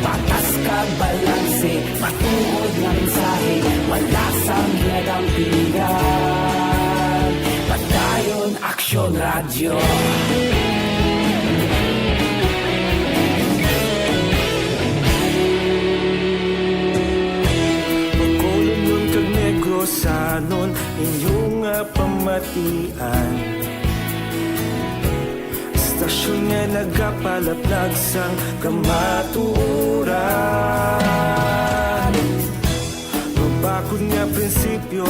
Patas kag balanse, matuod nga mensahe, wala sang ginadampingan. Padayon Aksyon Radyo. Bacolodnon kag Negrosanon, inyo nga pamatian. Estasyon nga nagapalaplag sang kamatuoran. Mabakod nga prinsipyo,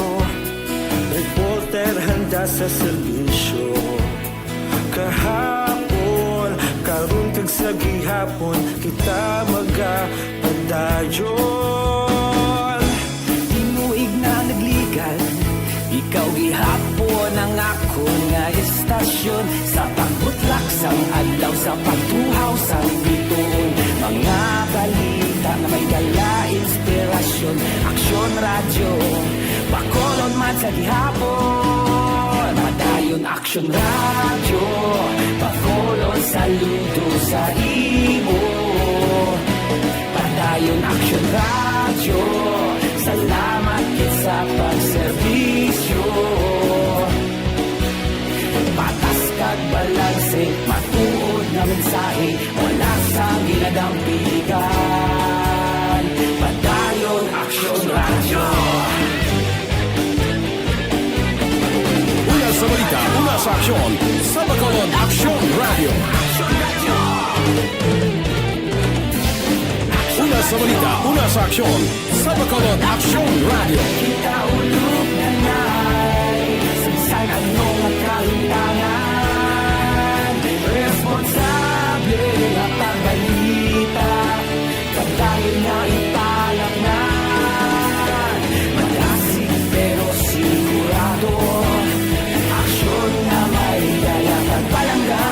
reporter handa sa serbisyo. Kahapon, karon kag sa gihapon, kita magapadayon. Tinuig na nagligan, ikaw gihapon ang akon nga estasyon. Sa pagbutlak sang adlaw, sa pagtuhaw sang bituon, mga balita nga may dala inspirasyon. Aksyon Radyo, Bacolod man sa gihapon. Padayon Aksyon Radyo, Bacolod, saludo sa imo. Padayon Aksyon Radyo, salamat gid sa pagserbisyo. Patas kag balanse, matuod nga mensahe, wala sang ginadampigan. Padayon Aksyon Radyo. Una sa balita, una sa aksyon, sa Bacolod Aksyon Radyo. Una sa balita, una sa aksyon, sa Bacolod Aksyon Radyo. Kita ulog na na'y sagsag ano nga kalintangan. Responsable nga pagbalita, pagdayon nga ipalatnan. Malasig pero sigurado, aksyon nga may dala kag palangga.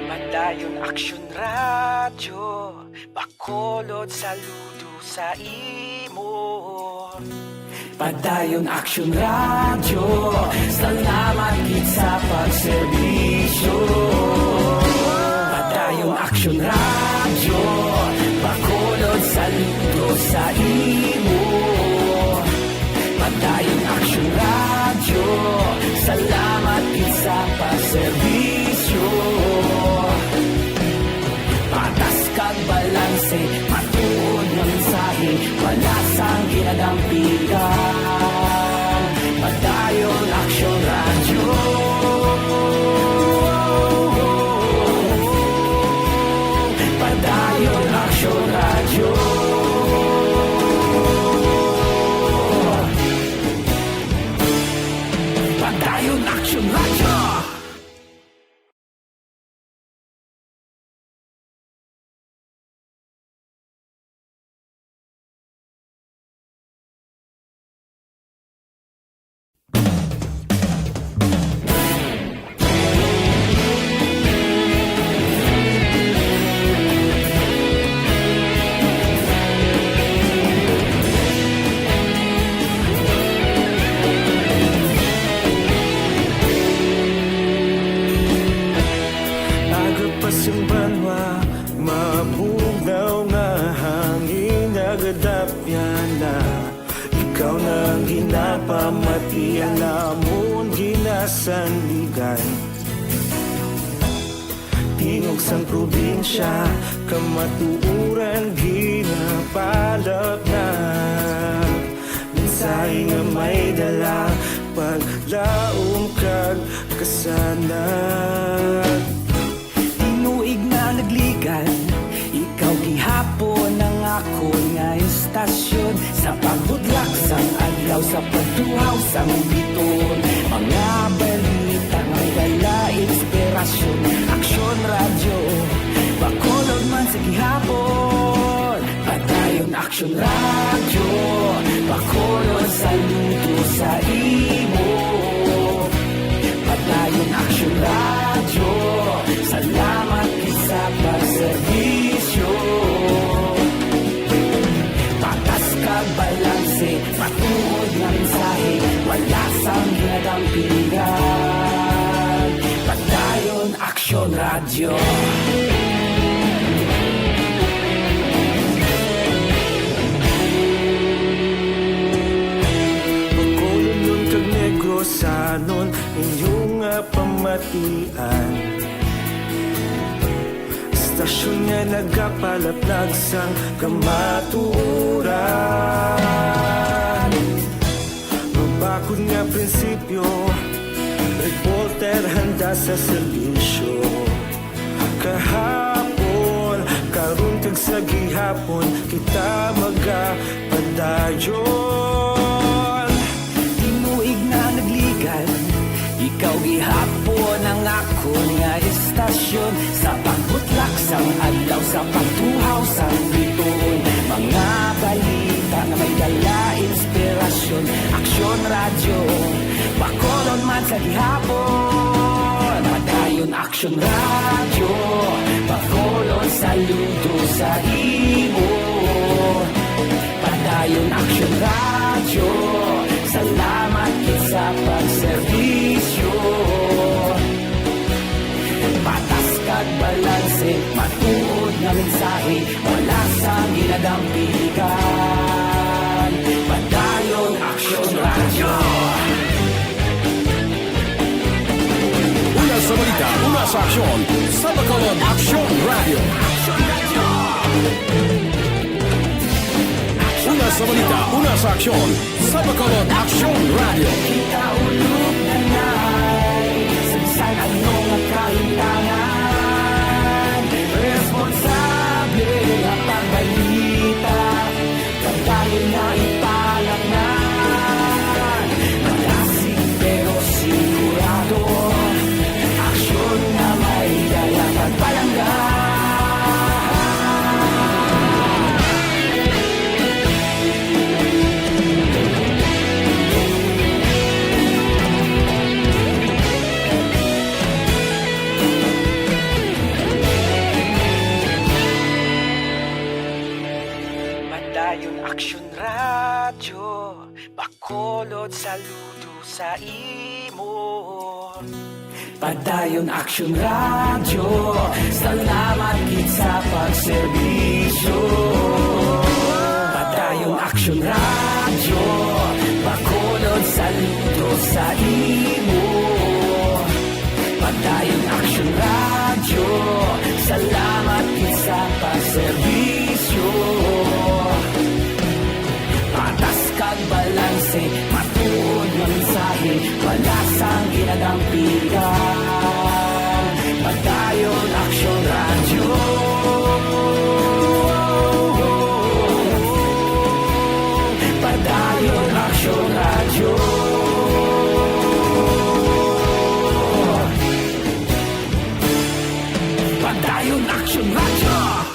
Padayon Aksyon Radyo, Bacolod, saludo sa imo. Padayon Aksyon Radyo, salamat gid sa pagserbisyo. Padayon Aksyon Radyo, Bacolod, saludo sa imo. Padayon Aksyon Radyo, salamat gid sa pagserbisyo. Patas kag balanse, matuod nga mensahe, wala sang ginadampigan. Padayon Aksyon Radyo. Padayon Aksyon Radyo. Padayon Aksyon Radyo. Aga pa sing banwa, mabugnaw nga hangin nagadapyan na. Ikaw na ang ginapamatian namon ginasandigan. Tingog sang probinsya, kamatuoran ginapalapnag. Mensahe nga may dala, paglaom kag kasanag. Tinuig na nagligan, ikaw gihapon ang akon nga estasyon. Sa pagbudlak sang adlaw, sa pagtuhaw sang biton, mga balita nga may dala Inspirasyon, Aksyon Radyo, Bacolod man sa gihapon. Padayon Aksyon Radyo, Bacolod saludo sa imo. Padayon Aksyon Radyo, salamat gid sa pagserbisyo. Patas kag balanse, matuod nga mensahe, wala sang ginadampigan. Padayon Aksyon Radyo. Bacolodnon kag Negrosanon, inyo nga pamatian. Istasyon nga nagapalaplag sang kamatuoran. Mabakod nga prinsipyo, reporter handa sa serbisyo. Kahapon, karon kag sa gihapon, kita magapadayon. Tinuig na nagligan, ikaw gihapon ang akon nga istasyon. Sa pagbutlak sang adlaw, sa pagtuhaw sang bituon, mga balita nga may dala inspirasyon. Aksyon Radyo, Bacolod man sa gihapon. Padayon Aksyon Radyo, Bacolod saludo sa imo. Padayon Aksyon Radyo, salamat gid sa pagserbisyo. Patas kag balanse, matuod nga mensahe, wala sang ginadampigan. Padayon Aksyon Radyo. Una sa balita, una sa aksyon, sa Bacolod Aksyon Radyo. Una sa balita, una sa aksyon, sa Bacolod Aksyon Radyo. Kita ulog na nay, sa bisan ano nga kahintangan, responsable nga pagbalita, pagdayon nga ipalaknan. Malasig pero sigurado, aksyon nga may dala pagpalangga. Padayon Aksyon Radyo, Bacolod saludo sa imo. Padayon Aksyon Radyo, salamat gid sa pagserbisyo. Padayon Aksyon Radyo, Bacolod saludo sa imo. Padayon Aksyon Radyo, salamat gid sa pagserbisyo. Patas kag balanse, matuod nga mensahe, wala sang ginadampigan. Padayon Aksyon Radyo. Padayon Aksyon Radyo. Padayon Aksyon Radyo.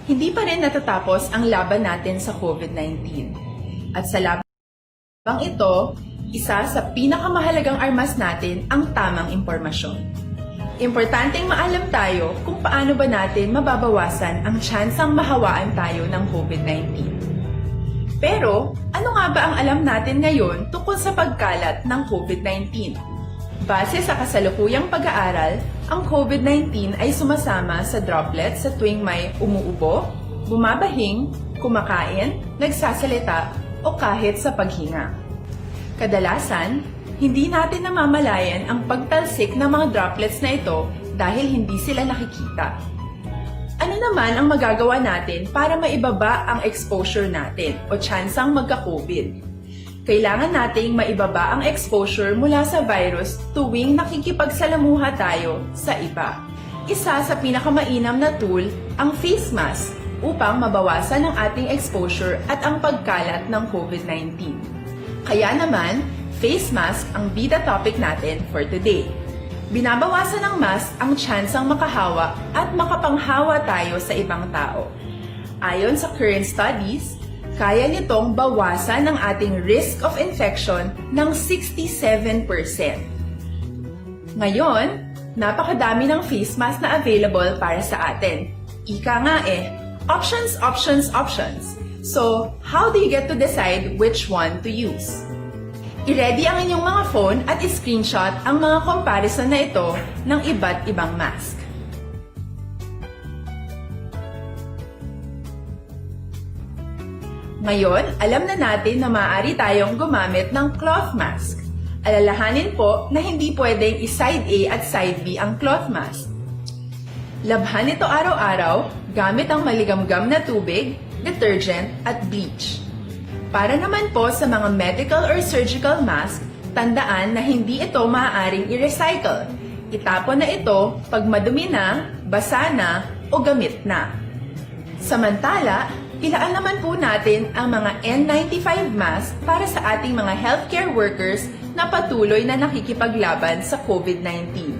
Hindi pa rin natatapos ang laban natin sa COVID nineteen. At sa labang ito, isa sa pinakamahalagang armas natin ang tamang impormasyon. Importanteng maalam tayo kung paano ba natin mababawasan ang tsansang mahawaan tayo ng COVID nineteen. Pero, ano nga ba ang alam natin ngayon tungkol sa pagkalat ng COVID nineteen? Base sa kasalukuyang pag-aaral, ang COVID nineteen ay sumasama sa droplets sa tuwing may umuubo, bumabahing, kumakain, nagsasalita, o kahit sa paghinga. Kadalasan, hindi natin namamalayan ang pagtalsik ng mga droplets na ito dahil hindi sila nakikita. Ano naman ang magagawa natin para maibaba ang exposure natin o tsansang magka-COVID? Kailangan nating maibaba ang exposure mula sa virus tuwing nakikipagsalamuha tayo sa iba. Isa sa pinakamainam na tool ang face mask upang mabawasan ang ating exposure at ang pagkalat ng COVID nineteen. Kaya naman, face mask ang bida topic natin for today. Binabawasan ng mask ang tsansang makahawa at makapanghawa tayo sa ibang tao. Ayon sa current studies, kaya nitong bawasan ang ating risk of infection ng sixty-seven percent. Ngayon, napakadami ng face mask na available para sa atin. Ika nga eh, options, options, options. So, how do you get to decide which one to use? I-ready ang inyong mga phone at i-screenshot ang mga comparison na ito ng iba't ibang mask. Ngayon, alam na natin na maaari tayong gumamit ng cloth mask. Alalahanin po na hindi pwedeng i-side A at side B ang cloth mask. Labhan ito araw-araw gamit ang maligamgam na tubig, detergent, at bleach. Para naman po sa mga medical or surgical mask, tandaan na hindi ito maaaring i-recycle. Itapon na ito pag madumi na, basa na, o gamit na. Samantala, ilaan naman po natin ang mga N ninety-five mask para sa ating mga healthcare workers na patuloy na nakikipaglaban sa COVID nineteen.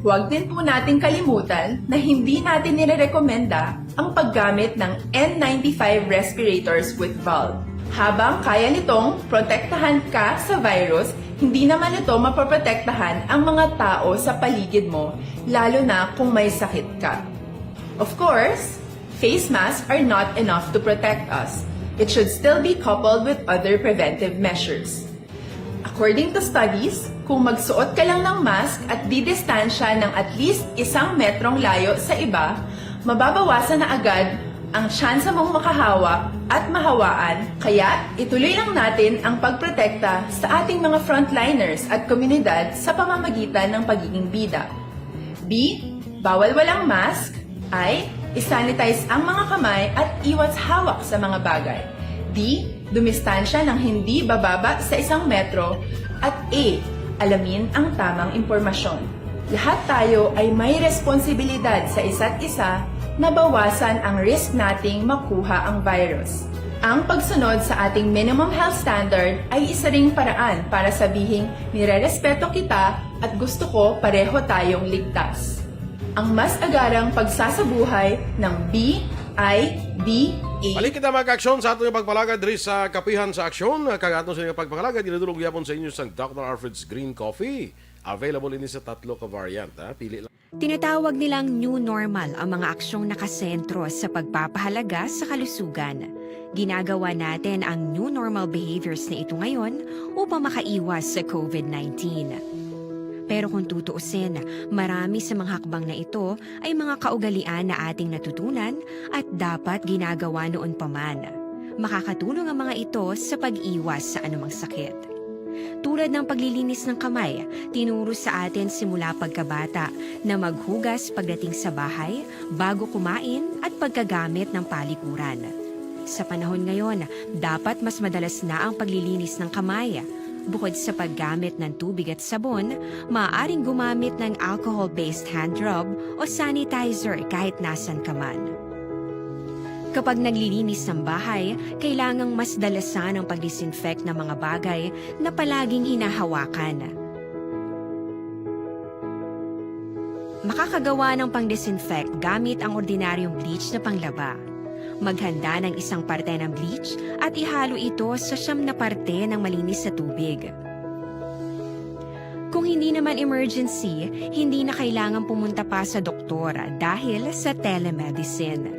Huwag din po nating kalimutan na hindi natin nirerekomenda ang paggamit ng N ninety-five respirators with valve. Habang kaya nitong protektahan ka sa virus, hindi naman ito mapoprotektahan ang mga tao sa paligid mo, lalo na kung may sakit ka. Of course, face masks are not enough to protect us. It should still be coupled with other preventive measures. According to studies, kung magsuot ka lang ng mask at didistansya ng at least isang metrong layo sa iba, mababawasan na agad ang tsansa mong makahawa at mahawaan, kaya ituloy lang natin ang pagprotekta sa ating mga frontliners at komunidad sa pamamagitan ng pagiging bida. B, bawal walang mask. I, i-sanitize ang mga kamay at iwas hawak sa mga bagay. D, dumistansya ng hindi bababa sa isang metro. At E, alamin ang tamang impormasyon. Lahat tayo ay may responsibilidad sa isa't isa na bawasan ang risk nating makuha ang virus. Ang pagsunod sa ating minimum health standard ay isa ring paraan para sabihing nirerespeto kita at gusto ko pareho tayong ligtas. Ang mas agarang pagsasabuhay ng B I D A. Balik kita, mga kaaksyon, sa aton nga pagpalagad diri sa Kapihan sa Aksyon. Kag aton sa nga pagpalagad, ginadulog gyapon sa inyo sang Doctor Alfred's Green Coffee. Available ini sa tatlo ka variant, ha? Pili lang. Tinatawag nilang new normal ang mga aksyong nakasentro sa pagpapahalaga sa kalusugan. Ginagawa natin ang new normal behaviors na ito ngayon upang makaiwas sa COVID nineteen. Pero kung tutuusin, marami sa mga hakbang na ito ay mga kaugalian na ating natutunan at dapat ginagawa noon pa man. Makakatulong ang mga ito sa pag-iwas sa anumang sakit. Tulad ng paglilinis ng kamay, tinuro sa atin simula pagkabata na maghugas pagdating sa bahay, bago kumain, at pagkagamit ng palikuran. Sa panahon ngayon, dapat mas madalas na ang paglilinis ng kamay. Bukod sa paggamit ng tubig at sabon, maaaring gumamit ng alcohol-based hand rub o sanitizer kahit nasan ka man. Kapag naglilinis ng bahay, kailangang mas dalasan ang pag-disinfect ng mga bagay na palaging hinahawakan. Makakagawa ng pang-disinfect gamit ang ordinaryong bleach na panglaba. Maghanda ng isang parte ng bleach at ihalo ito sa siyam na parte ng malinis na tubig. Kung hindi naman emergency, hindi na kailangan pumunta pa sa doktor dahil sa telemedicine.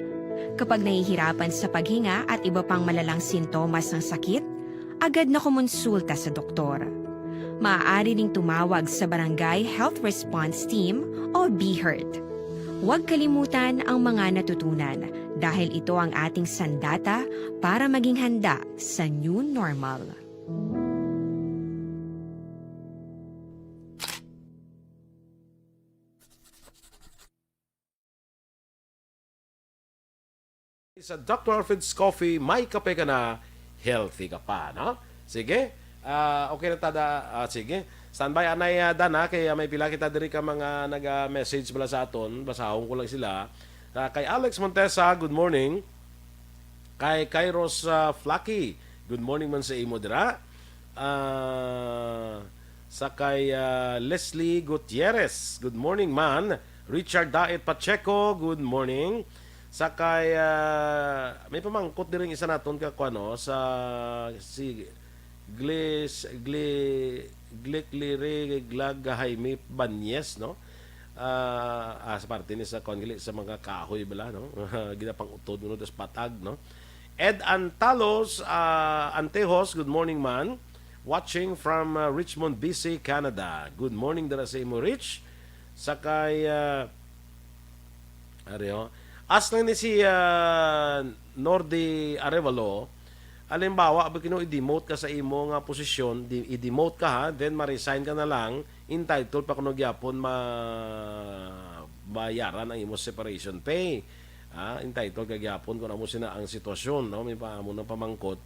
Kapag nahihirapan sa paghinga at iba pang malalang sintomas ng sakit, agad na kumonsulta sa doktor. Maaari ding tumawag sa Barangay Health Response Team o BHERT. Huwag kalimutan ang mga natutunan dahil ito ang ating sandata para maging handa sa new normal. Sa Doctor Alfred's Coffee, may kape ka na, healthy ka pa, no? Sige. Ah, okay na tada. Ah, sige. Standby anay, ah, Dan, ha, kay, ah, may pila kita diri ka mga naga-message bala sa aton. Basahon ko lang sila. Ah, kay Alex Montesa, good morning. Kay Kairos, ah, Flaky, good morning man sa imo dira. Ah, sa kay, ah, Leslie Gutierrez, good morning man. Richard Daet Pacheco, good morning. Sa kay, ah, may pamangkot diring isa naton ka kuan, no, sa si Glis-, Gli-, Glikliri Glag Jaime Banyes, no? Ah, ah, sa parte ni sa kuan gali sa mga kahoy bala, no? Ginapang-utod, no, tas patag, no? Ed Antalos, ah, Antejos, good morning man. Watching from, ah, Richmond, B C, Canada. Good morning dira sa imo, Rich. Sa kay, ah, Ari, oh. As lang ni si, ah, Nordy Arevalo, halimbawa, abi kino i-demote ka sa imo nga posisyon, di, i-demote ka, ha, then ma-resign ka na lang, entitled pa kuno gyapon ma-, bayaran ang imo separation pay. Ah, entitled ka gyapon kung amo sina ang sitwasyon, no? May pa, amo nang pamangkot.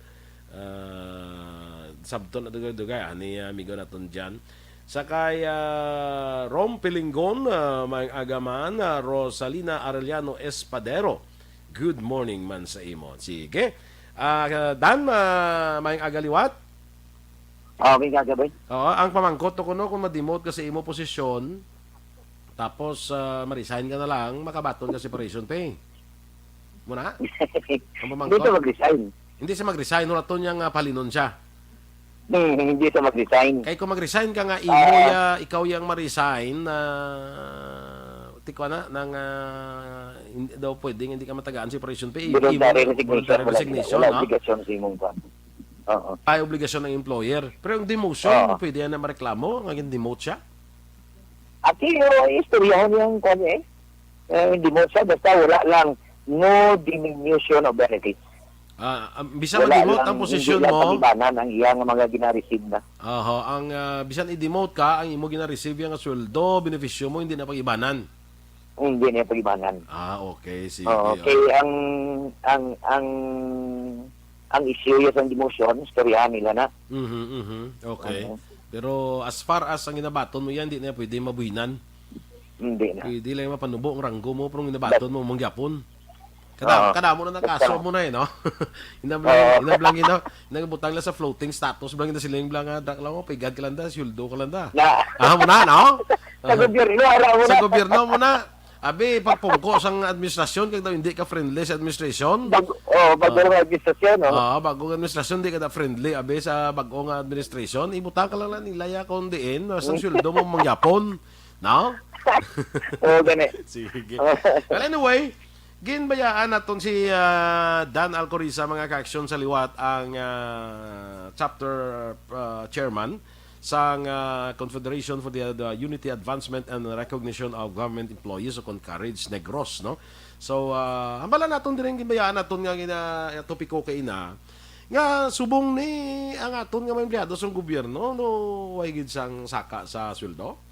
Ah, sabton na dugay-dugay, ah, ni, ah, amigo naton dyan. Sa kay, ah, Rom Pilingon, ah, may agaman, ah, Rosalina Arellano Espadero. Good morning man sa imo. Sige. Ah, Dan, ah, may agaliwat? Ah, may gagabay. Oo, ang pamangkot to kuno kung ma-demote ka sa imo posisyon, tapos, ah, ma-resign ka na lang, makabaton ka separation pay. Muna? Ang pamangkot? Hindi siya mag-resign. Hindi siya mag-resign, wala to niyang, ah, palinon siya. Hmm, hindi siya mag-resign. Kay kung mag-resign ka nga, imo Ah. ya, ikaw yang ma-resign, ah, tikwa na, nang, ah, hindi daw pwedeng hindi ka matagaan separation pay. Imo Voluntary resignation, voluntary wala, resignation, wala no? obligasyon sa imong kwan. Oo. Ay, obligasyon ng employer. Pero yung demotion, Oo. pwede yan na mareklamo, nga gin-demote siya? Ati, oh, istoryahan niya ang kwan eh. Eh, hindi mo siya, basta wala lang, no diminution of benefits. Ah, ah, bisan Wala ma-demote lang, ang posisyon hindi lang mo, pag-ibanan ang iyang mga gina-receive na. Oho, ang, ah, bisan i-demote ka, ang imo gina-receive nga sweldo, benepisyo mo, hindi na pag-ibanan. Hindi na pag-ibanan. Ah, okay, sige, Oo, okay. okay, ang, ang, ang, ang issue yan sa demotion, istoryahan nila na. Mhm, mhm. Okay. Oo. Pero as far as ang ginabaton mo yan, di na pwede mabuhinan. Hindi na. Pwede lang mapanubo ang ranggo mo, pero ang ginabaton mo, mangyapon. Kada, Oo. kada mo na nakaso Basta mo na eh, no? Inablang, Oo. inablang, ina-, inabutang lang sa floating status, blang ina siling blang, ah, dak lang mo, pigad ka lang da, sweldo ka lang da. Na. Ah, mo na, no? Sa gobyerno, ara mo Sa na. gobyerno mo na. Abi, pagpungko sang administrasyon, kag daw hindi ka friendly sa administration. Bag-, oh, bago Ah. nga administrasyon, no? Ah, bagong administrasyon, di ka na friendly. Abi, sa bagong administration, ibutang ka lang lang nila ya kung diin, mas ang Hmm. sweldo mo mangyapon. No? Oo, gani. Sige. Well, anyway, ginbayaan naton si, ah, Dan Alcoriza, mga kaaksyon, sa liwat ang, ah, chapter, ah, chairman sang, ah, Confederation for the, the Unity, Advancement, and Recognition of Government Employees o CONCAREDS Negros, no? So, ah, hambala naton diri ang ginbayaan naton nga gina-, topiko kay ina, nga subong ni ang aton nga mga empleyado sa gobyerno, no, way gid sang saka sa sweldo?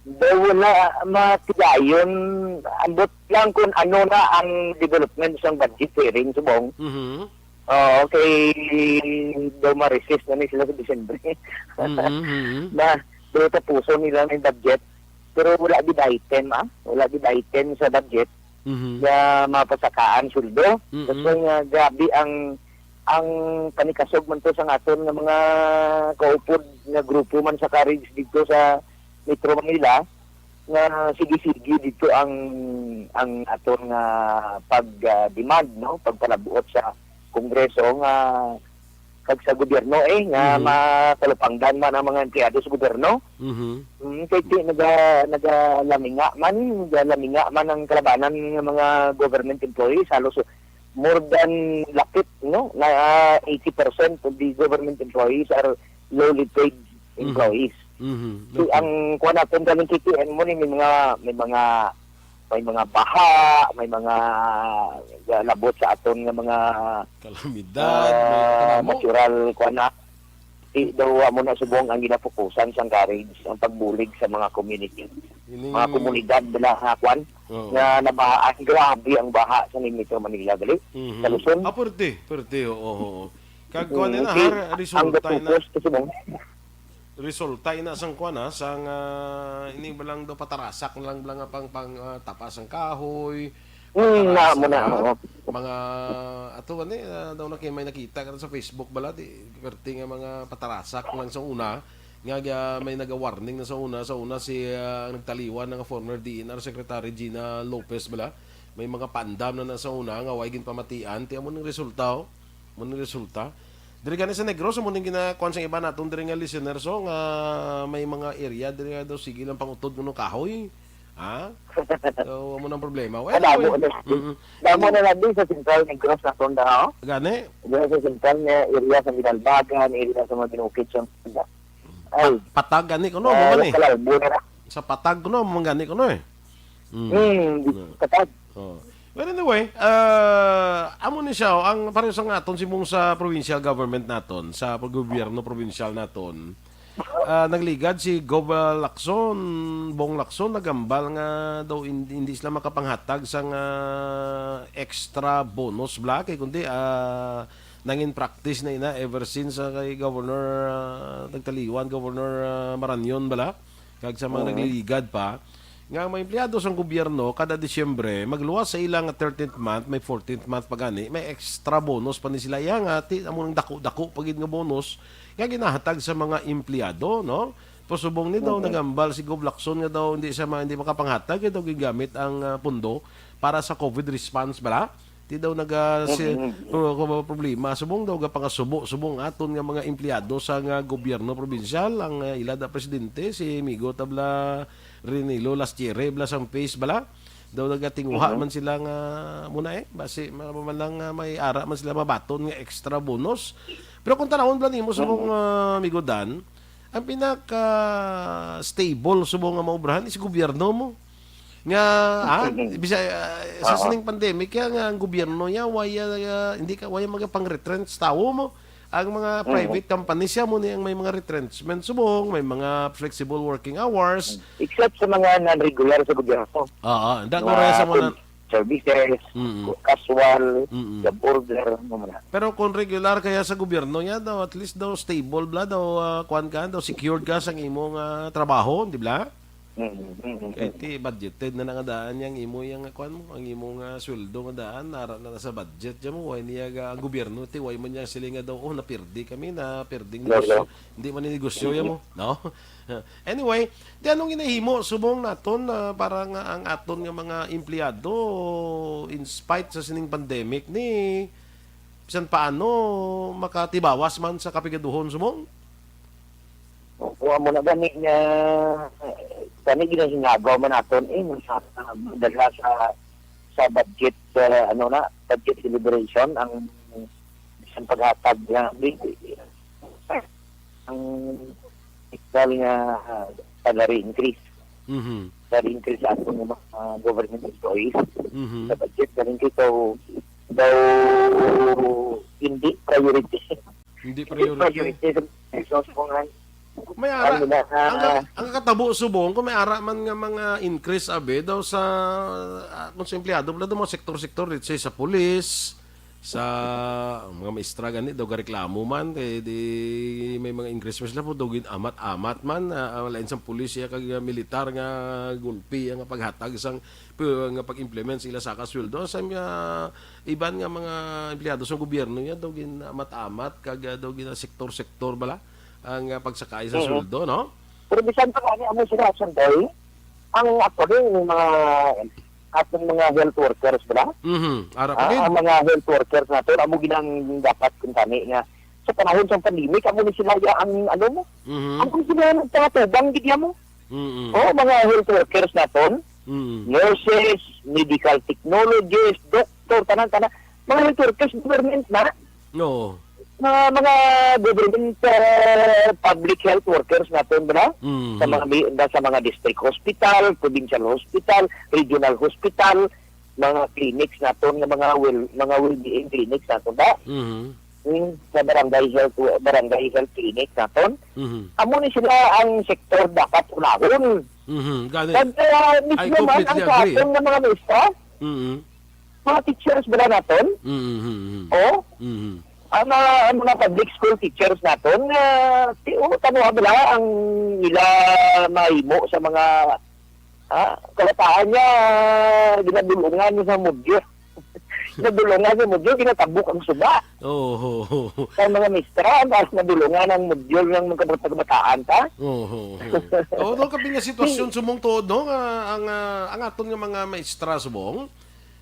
Daw wala matigayon, ambot lang kung ano na ang development sang budget hearing subong. Mhm. Oo, kay daw ma-recess na ni sila sa Disyembre. Mhm, mhm. Na, daw tapuson nila na yung budget. Pero wala gid item, ah. Wala gid item sa budget Mhm. nga mapasakaan sweldo. Mhm. Kasi nga, grabe ang, ang panikasog man to sa aton nga mga kaupod nga grupo man sa CONCAREDS dito sa Metro Manila, nga sige-sige dito ang, ang aton nga pag, ah, demand, no? Pagpalabuot sa Kongreso nga kag sa gobyerno, eh, nga Mhm. matalupangdan man ang mga empleyado sa gobyerno. Mhm. Mm, kay di naga-, nagalaminga man, nagalaminga man ang kalabanan nga mga government employees. Halos more than lapit, no? Na, ah, eighty percent of the government employees are lowly paid Mhm. employees. Mhm. So, Okay. ang kuwan natin galing K T M mo ni may mga, may mga, may mga baha, may mga, ah, labot sa aton nga mga, Kalamidad, may ah, katabo. natural, kuwan na. Di daw, ah, mo na subong ang ginapukusan sang CONCAREDS, ang pagbulig sa mga community. Ining Mga komunidad nila, ha, kuwan, Oo. nga nabahaan. Grabe ang baha sa Metro Manila, gali. Mhm. Sa Luzon. Ah, pwerte, pwerte, oo, oo. Kag kuwan Mm, nila, okay. har-, Ang resulta na. gapupos to subong. Resulta ina sang kuan, ha, sang, ah, ini ba lang daw patarasak na lang, lang nga pang, pang, ah, tapas ang kahoy, Mm, na patarasak, mo na, ha? Oo. Mga ato gani, ah, daw na kay may nakita ka sa Facebook bala, di, perti nga mga patarasak lang sa una, nga, ah, may naga-warning na sa una, sa una si, ah, ang nagtaliwan nga former D N R Secretary Gina Lopez bala, may mga pandam na, na sa una nga way ginpamatian, ti amo ning resulta, oh. Amo ning resulta. Diri gani sa Negros, amo ning ginakuan sang iba naton diri nga listener, so, nga may mga area diri nga daw sige lang pangutod kuno kahoy. Ha? So, amo nang problema. Well, Kadamo anyway, na. Mm-mm. Damo na lang din sa Central Negros na tunda, oh. Gani? Diyan sa Central nga area sa Ginalbagan, area sa mga binukid sa Ay, Patag gani kuno, ah, mo gani. Kalalbo na na. Sa Patag kuno, mo gani kuno eh. Mm. Hmm, di Mm. Patag. Oh. But anyway, ah, amo ni siya, oh, ang pareho sa nga aton, si mong sa provincial government naton, sa paggobyerno provincial naton, ah, nagligad si Gov, ah, Lacson, Bong Lacson, nagambal nga daw hin-, hindi sila makapanghatag sang extra bonus bala, kay kundi, ah, nangin practice na ina ever since, ah, kay Governor, ah, nagtaliwan, Governor, ah, Marañon bala, kag sa mga Oo. nagliligad pa, nga ang mga empleyado sang gobyerno kada Disyembre magluwas sa ilang thirteenth month, may fourteenth month pa gani, may extra bonus pa ni sila. Iya nga, ti, amo nang dako-dako pa gid nga bonus nga ginahatag sa mga empleyado, no? Pero subong ni daw, Mhm. nagambal si Gov Lacson nga daw hindi siya ma-, hindi makapanghatag, kay daw gigamit ang, ah, pundo para sa COVID response bala. Ti daw naga-, si, Mhm. pro-, ko-, problema. Subong daw gapangasubo, subong aton nga mga empleyado sa nga gobyerno probinsyal, ang, ah, ila da presidente, si Migo Tabla Renilo Lastiere, bala sang face bala. Daw nagatinguha Mhm. man sila nga muna eh, basi ma-, ma-, man lang, ah, may ara man sila mabaton nga extra bonus. Pero kung tanawon bala nimo, subong, Mhm. ah, Migo Dan, ang pinaka stable subong nga maubrahan is gobyerno mo. Nga, ah, Mm. bisa, ah, sa Oo. sining pandemic, kaya nga ang gobyerno niya, waya, ah, hindi ka, waya mga pang-retrench tawo mo. Ang mga Mm. private companies siya mo ni ang may mga retrenchment subong, may mga flexible working hours. Except sa mga non-regular sa gobyerno. Oo, hindi ko Mga raya sa mga food services, Mm. casual, Mm. job order, ano man na. Pero kung regular kaya sa gobyerno niya daw, at least daw stable bla daw, ah, kuwan ka, daw secured ka sa imong, ah, trabaho, di ba? Mm, mm, mm. Kay ti budgeted na na nga daan yang imo yang kuwan mo, ang imo nga sweldo nga daan, nara na, na sa budget dyan mo, way niya ga, ang gobyerno, ti way man niya sila nga daw, "Oh, napirdi kami, napirdi ang Lolo. negosyo." Hindi man yung negosyo yan mo, no? Anyway, di anong ginahimo, subong naton, ah, para nga ang aton nga mga empleyado, in spite sa sining pandemic ni, bisan paano, makatibawas man sa kapigaduhon, subong? Opo, amo na gani nga, gani ginahingabaw man naton, eh, sa, sa, dala sa, sa budget, ah, ano na, budget deliberation, ang isang paghatag nga, ang fiscal nga, ah, salary increase. Mhm. Salary increase sa aton nga mga government employees. Mhm. Sa budget, salary increase, so, daw, hindi priority. Hindi Hindi priority. priority sa, sa, sa mga May ara, ano na, ang, ah, ang katabo subong, kung may ara man nga mga increase, abi, daw sa, ah, kung sa empleyado, wala daw mga sektor-sektor, let's say, sa pulis, sa mga maestra, gani, daw gareklamo man, kay di may mga increase man sila po, daw gin-amat-amat man, ah, ah, lain sang pulis, iya kag, ah, militar nga gulpi, nga paghatag sang, pu-, nga pag-implement sa ila sa kasweldo. Sa mga iban nga mga empleyado sa gobyerno niya, daw gin-amat-amat, kag, ah, daw gina-sektor-sektor bala ang, ah, pagsakay sa Mhm. sweldo, no? Pero bisan pa gani, amo sila, Sanday, ang ako din, yung mga, atong mga health workers, bala? Mhm. Ara pa Ah, din. ang mga health workers nato, amo ginang dapat kuntani nga sa panahon sa pandemic, amo ni sila ya ang, ano mo? Mhm. Amo ni sila ang pangatubang, gid ya mo? Mm-mm. Oh, mga health workers naton, Mm. nurses, medical technologists, doctor, tanan-tanan. Mga health workers, government na. Oo. Mga, mga government, uh, public health workers naton, bala? Mm. Sa mga mi-, na sa mga district hospital, provincial hospital, regional hospital, mga clinics naton, nga mga well, mga well-being clinics naton, ba? Mhm. Hmm, sa barangay health, barangay health clinics naton. Mhm. Amo ni sila ang sektor dapat unahon. Mhm. Gani. Kag, uh, I mismo man completely ang sa agree. aton nga mga maestra, Mhm. mga teachers ba naton? Mhm, mhm, mhm. Oh? Mhm. Ang mga, ang mga public school teachers naton, ah, ti-, oh, tanawa bala ang ila mahimo sa mga, ah, kabataan niya, ginadulungan niya sa module. Ginadulungan sa module, ginatabok ang suba. Oo. Ang mga mistra, mas nadulungan ang module ng mga kabataan ta. Oo. Oo, no, kapin nga sitwasyon subong tuod, no, nga ang, ah, ang aton nga mga maestra subong,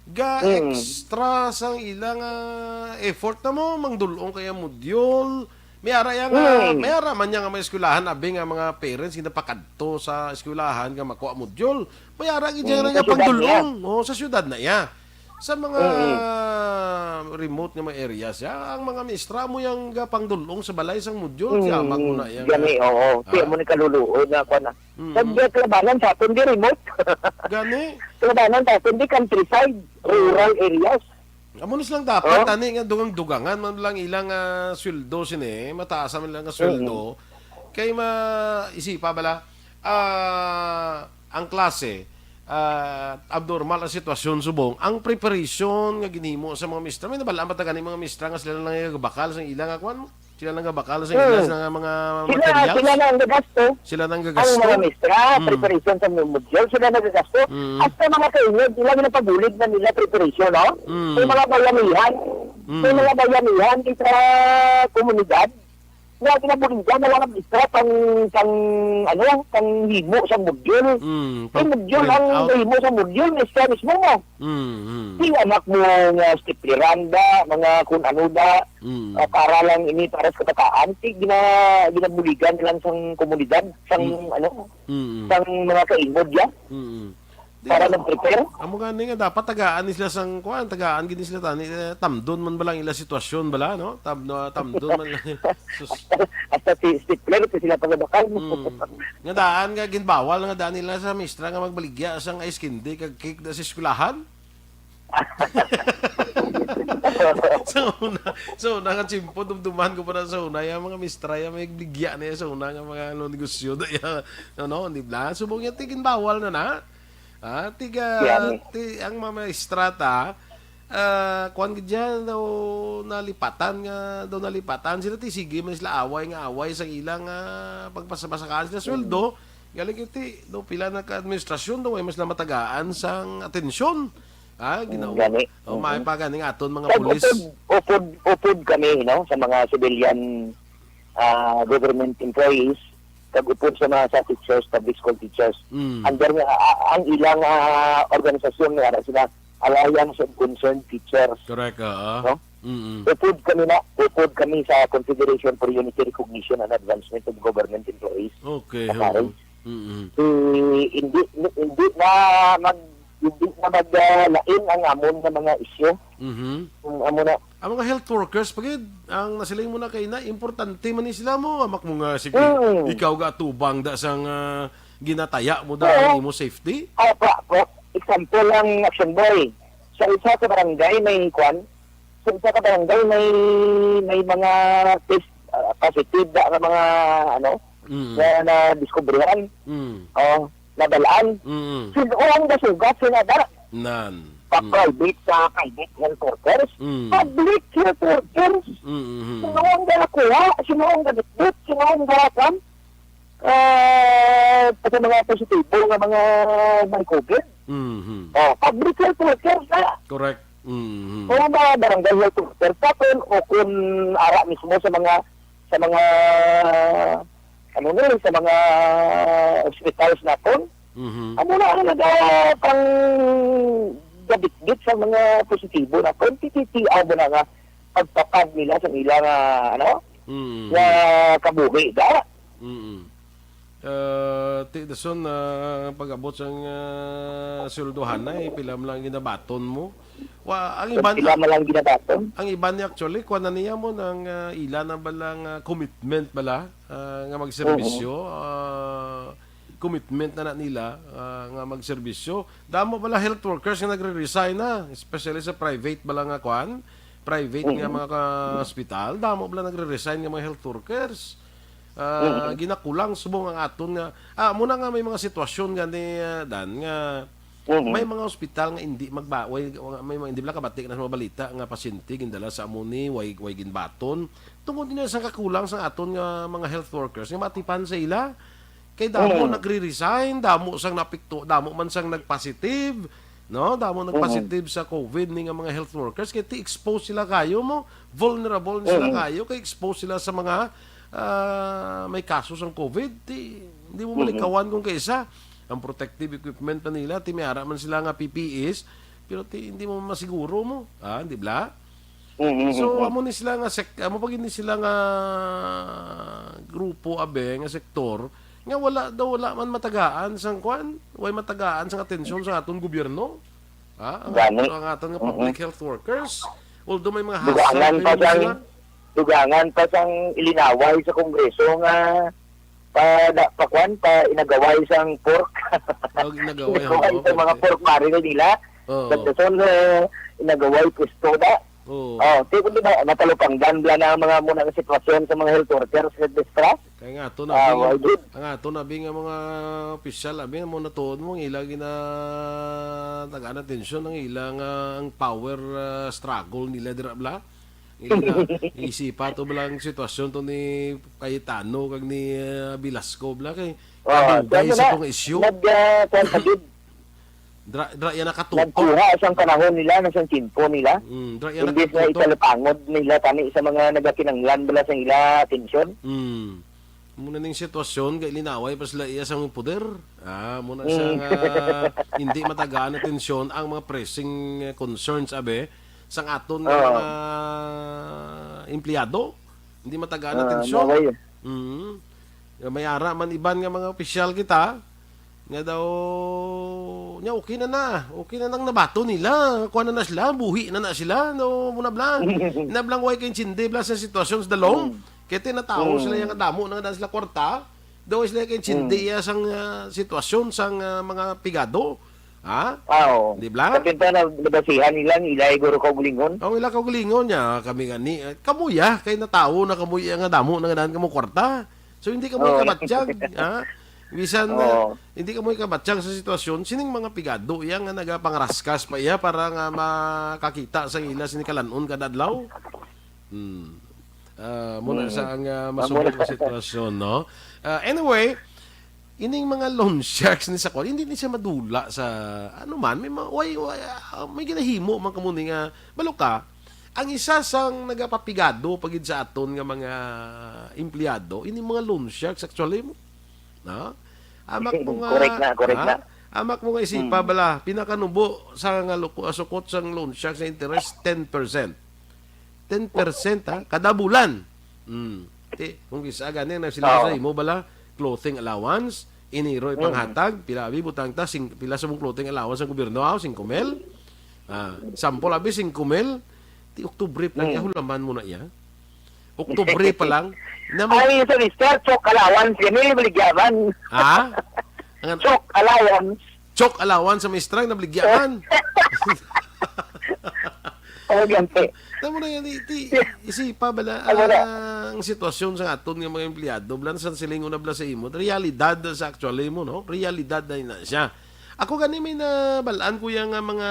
ga Mm. extra sang ilang, ah, effort na mo, mangdulong kaya module. May ara ya nga, Mm. may ara man niya nga mga eskwelahan, abi nga mga parents, ginapakadto sa eskwelahan nga makuha module. May ara gid Mm, niya nga sa syudad pangdulong. Oo, sa syudad na iya. Sa mga Mm. remote nga mga areas, ya, ang mga maestra mo yang gapangdulong sa balay sang module, Mm, kaya mag-una yang, gani, oo. Kaya ah. mo ni kaluluoy na, kuwan na. Mm. Sa di kalabanan sa aton, di remote. Gani? Kalabanan sa aton, di countryside, Oo. rural areas. Amo na silang dapat, Oh? tani nga dugang-dugangan man lang ilang, ah, sweldo sini, mataas man lang nga sweldo. Mm. Kay ma-, isipa bala, ah, ang klase, ah, abnormal ang sitwasyon subong, ang preparation nga ginhimo sa mga mistra. May nabalaan ba ta gani mga mistra nga sila lang nga gabakal sa ilang, ah, kwan? Sila lang gabakal sa Hmm. ilas nga mga Sila, materials? sila na ang gagasto. Sila na ang Ang gagasto? mga mistra, Hmm. preparation sa mga module, sila nagagasto. Hmm. Hasta mga kaingod, sila ginapabulig na nila preparation, no? Hmm. May mga bayanihan, may Hmm. mga bayanihan di sa komunidad, nga ginabuligan na lang ang mistra pang, pang, ano, pang himo sa module. Hmm. Ang Pang module, print ang out. himo sa module, mistra mismo mo. Mm, mm. Di anak mo nga stipliranda, mga kun ano da, Mm. ah, para lang ini para sa kabataan, ti gina-, ginabuligan lang sang komunidad, sang, Mm. ano, Mm. sang mga kaingod ya, Mm. Di para na, mag-prepare. Amo gani nga dapat tagaan ni sila sang kuan, tagaan gid ni sila tani, eh, tamdon man bala ang ila sitwasyon bala, no? Tam-, no, tamdon man lang. Sus. Hasta si stipler, ti sila pagabakal. Mm. Nga daan nga ginbawal nga daan nila sa mistra nga magbaligya sang ice candy kag cake da sa eskwelahan. Sa una, sa una nga tiyempo, dumduman ko pa na sa una, yung mga mistra, yung may bigya na yan sa una nga mga, ano, negosyo, da, yan, ano, di ba? Subong yan, tigin bawal na na. Ah, tiga, Yan. ti-, ang mga maestra ta, ah, kuwan gid yan, daw nalipatan nga, daw nalipatan sila, ti, sige man sila away nga away sa ilang, ah, pagpasabasakaan sila sweldo. Mm. Galing iti, daw pila na ka administrasyon, daw ay mas namatagaan sang atensyon. Ah, Mm, ginawa. Gani. O, Mm. may pa ganing aton mga Kag pulis. upod, upod, upod kami, no, sa mga civilian, ah, government employees, kag upod sa mga sa teachers, public school teachers. Mm. Under nga, ah, ang ilang, ah, organisasyon nga ara sila, Alliance of Concerned Teachers. Correct, ah, ah. No? Mm-mm. Upod kami na, upod kami sa Confederation for Unity, Recognition, and Advancement of Government Employees. Okay, Sa oo. Paris. Mm-mm. Eh, hindi, hindi na mag-, hindi na mag, ah, lain ang amon nga mga isyu. Mhm. Ang amo na. Ang mga health workers, pagid, ang nasiling mo na kay na, importante man ni sila mo. Amak mo nga, sige, Mm. ikaw ga atubang da sang, ah, ginataya mo da Oo. ang imo safety? Opo, opo. Example lang, Action Boy. Sa isa ka barangay may kwan, sa isa ka barangay may, may mga test, ah, positive da nga mga, ano, Mm. na, na diskubrihan. Mm. Oh, nabalaan. Mm. Sino ang gasugat, sino da? Nan. Pa Mm. private, sa private health workers? Mm. Public health workers? Mm, mm, mm. Sino ang ganakuha? Sino ang ganitbit? Sino ang ganakuha? Ah, sa mga positibo nga mga may COVID? Mhm. Oh, public health workers na. Correct. Mhm. O mga barangay health workers naton, o kung ara mismo sa mga, sa mga, ano ni, sa mga hospitals naton. Mhm. Amo na ang naga-, pang gabitbit sa mga positibo naton. Tititiaw mo na nga pagpatag nila sa ilang, ah, ano, Mhm. nga kabuhi, da. Mm. Ah, ti dason, ah, pag-abot sang, ah, sweldohan na, eh, pila man lang ginabaton mo? Wa-, ang iban, Pila man lang ginabaton? ang iban niya actually, kuha na niya mo ng, ah, ila na ba lang, ah, commitment bala, ah, nga magserbisyo? Oo. Ah, commitment na na nila, ah, nga magserbisyo. Damo bala health workers nga nagre-resign na, especially sa private bala nga kwan, private nga Mm. mga ka-, hospital, damo bala nagre-resign nga mga health workers. Ah, Mm. ginakulang subong ang aton nga, ah, muna nga may mga sitwasyon gani, ah, Dan, nga Mhm. May mga ospital nga hindi magba-, way, may mga hindi bala kabati na sa mga balita nga pasyente gindala sa amo ni way, way ginbaton. Tungod niya sa kakulang sa aton nga mga health workers nga matipan sa ila. Kay damo Mhm. nagre-resign, damo sang napikto, damo man sang nagpositive, no? Damo Mhm. nagpositive sa covid ni nga mga health workers kay ti-expose sila kayo mo, vulnerable sila Mhm. kayo kay expose sila sa mga ah, may kaso sang covid, ti hindi mo Mhm. malikawan kung kaisa. Ang protective equipment na nila, ti may ara man sila nga P P Es, pero ti hindi mo masiguro mo, ah, di bla? Mhm, So, mhm. amo ni sila nga sek-, amo pa gid ni sila nga grupo, abe, nga sektor nga wala daw, wala man matagaan sang kwan, way matagaan sang atensyon sa aton gobyerno. Ha? Ang Gani. aton, ang aton nga Mhm. public health workers, although may mga Dugangan hazard pa rin sang, sila. dugangan pa sang ilinaway sa Kongreso nga pa, da, pa kwan, pa inagaway sang pork. Ang inagaway, Inagaway oo, sa mga pwede. pork barrel nila. Oo. Sa Quezon, eh, inagaway pwesto da. Oo. Oh, ti, di ba, matalupangdan bla na ang mga muna nga sitwasyon sa mga health workers, et cetera? Kaya nga, ato na, Ah, abi nga, why good? ang ato na, abi nga mga opisyal, abi nga mo natuod mo, ang ila gina, tagaan atensyon, ang ila nga, ang power, ah, struggle nila dira bla. Ang ila na, isipa to bla ang sitwasyon to ni Cayetano kag ni, ah, Velasco bla, kay Ah, kadugay kaya sa na, tong issue. nag, ah, kwan pa gid. Dra, dra yan nakatutok. Nagkuha sang panahon nila, na sang tiyempo nila. Mm, dra yan Imbis na nakatutok. isalapangod nila tani sa mga nagakinanglan bala sa ila atensyon. Mm. Muna ning sitwasyon, kay linaway pa sila iya sang poder. Ah, muna siya Mm. nga hindi matagaan atensyon ang mga pressing, eh, concerns, abe, sang aton nga Oo. mga empleyado. Hindi matagaan Ah, atensyon. naway. Mm. May ara man iban nga mga opisyal kita, nga daw, nya okay na na. Okay na nang nabato nila. Kuha na na sila. Buhi na na sila. No, muna bla. Nablang way kaintindi bla sa sitwasyon sa dalom. Mm. Kaya tinatawo Mm. sila yung damo na nga sila kwarta. Daw sila kaintindi Mm. iya sang, ah, sitwasyon sang, ah, mga pigado. Ha? Ah, oo. Di bla? Kapin pa na nabasihan nila, nila siguro kaugalingon. Ang ila kaugalingon niya, kami gani, eh, kamuya, kay natawo na kamuya nga damo na nga daan kamo kwarta. So, hindi kamo Oo. ikabatyag, ha? Bisan, Oo. uh, hindi kamo ikabatyag sa sitwasyon, sining mga pigado iya nga nagapangraskas pa iya para nga makakita sa ila sini kalan-on kada adlaw. Hmm. Ah, muna Mm. sa ang, ah, Amo masubok na. nga sitwasyon, no? Ah, anyway, ining mga loan sharks ni sa kwan, hindi ni siya madula sa, ano man, may ma-, way, way, ah, may ginahimo man kamo ni nga, balo ka, ang isa sang nagapapigado pa gid sa aton nga mga empleyado, ini mga loan sharks actually mo. No? Amak mo nga, Correct na, correct ha? na. Amak mo nga isipa Mm. bala, pinakanubo sa nga luko-, sukot sang loan shark sa interest, ten percent. Ten percent, ha? Kada bulan. Mm. Ti, kung isa gani, na sila Oo. sa imo bala, clothing allowance, iniro Mm. ipanghatag, pila abi butang ta, sing-, pila sa mong clothing allowance ang gobyerno, ah, singko mil? Ah, sample abi, singko mil? Ti, Oktubre pa lang, Mm. hulaman mo na iya. Oktubre pa lang. Na may Ay, sa mister, chok allowance, yan, eh, baligyaman. Ha? Ang Chok allowance. Chok allowance sa maestra, nabligyan. Oh, ganti. Tamo na yan, iti, isipa bala, Tamo na. ang sitwasyon sa aton nga mga empleyado, bala sa silingon na bala sa imo, realidad sa actually mo, no? Realidad na yun na siya. Ako gani may nabalaan ko yan nga mga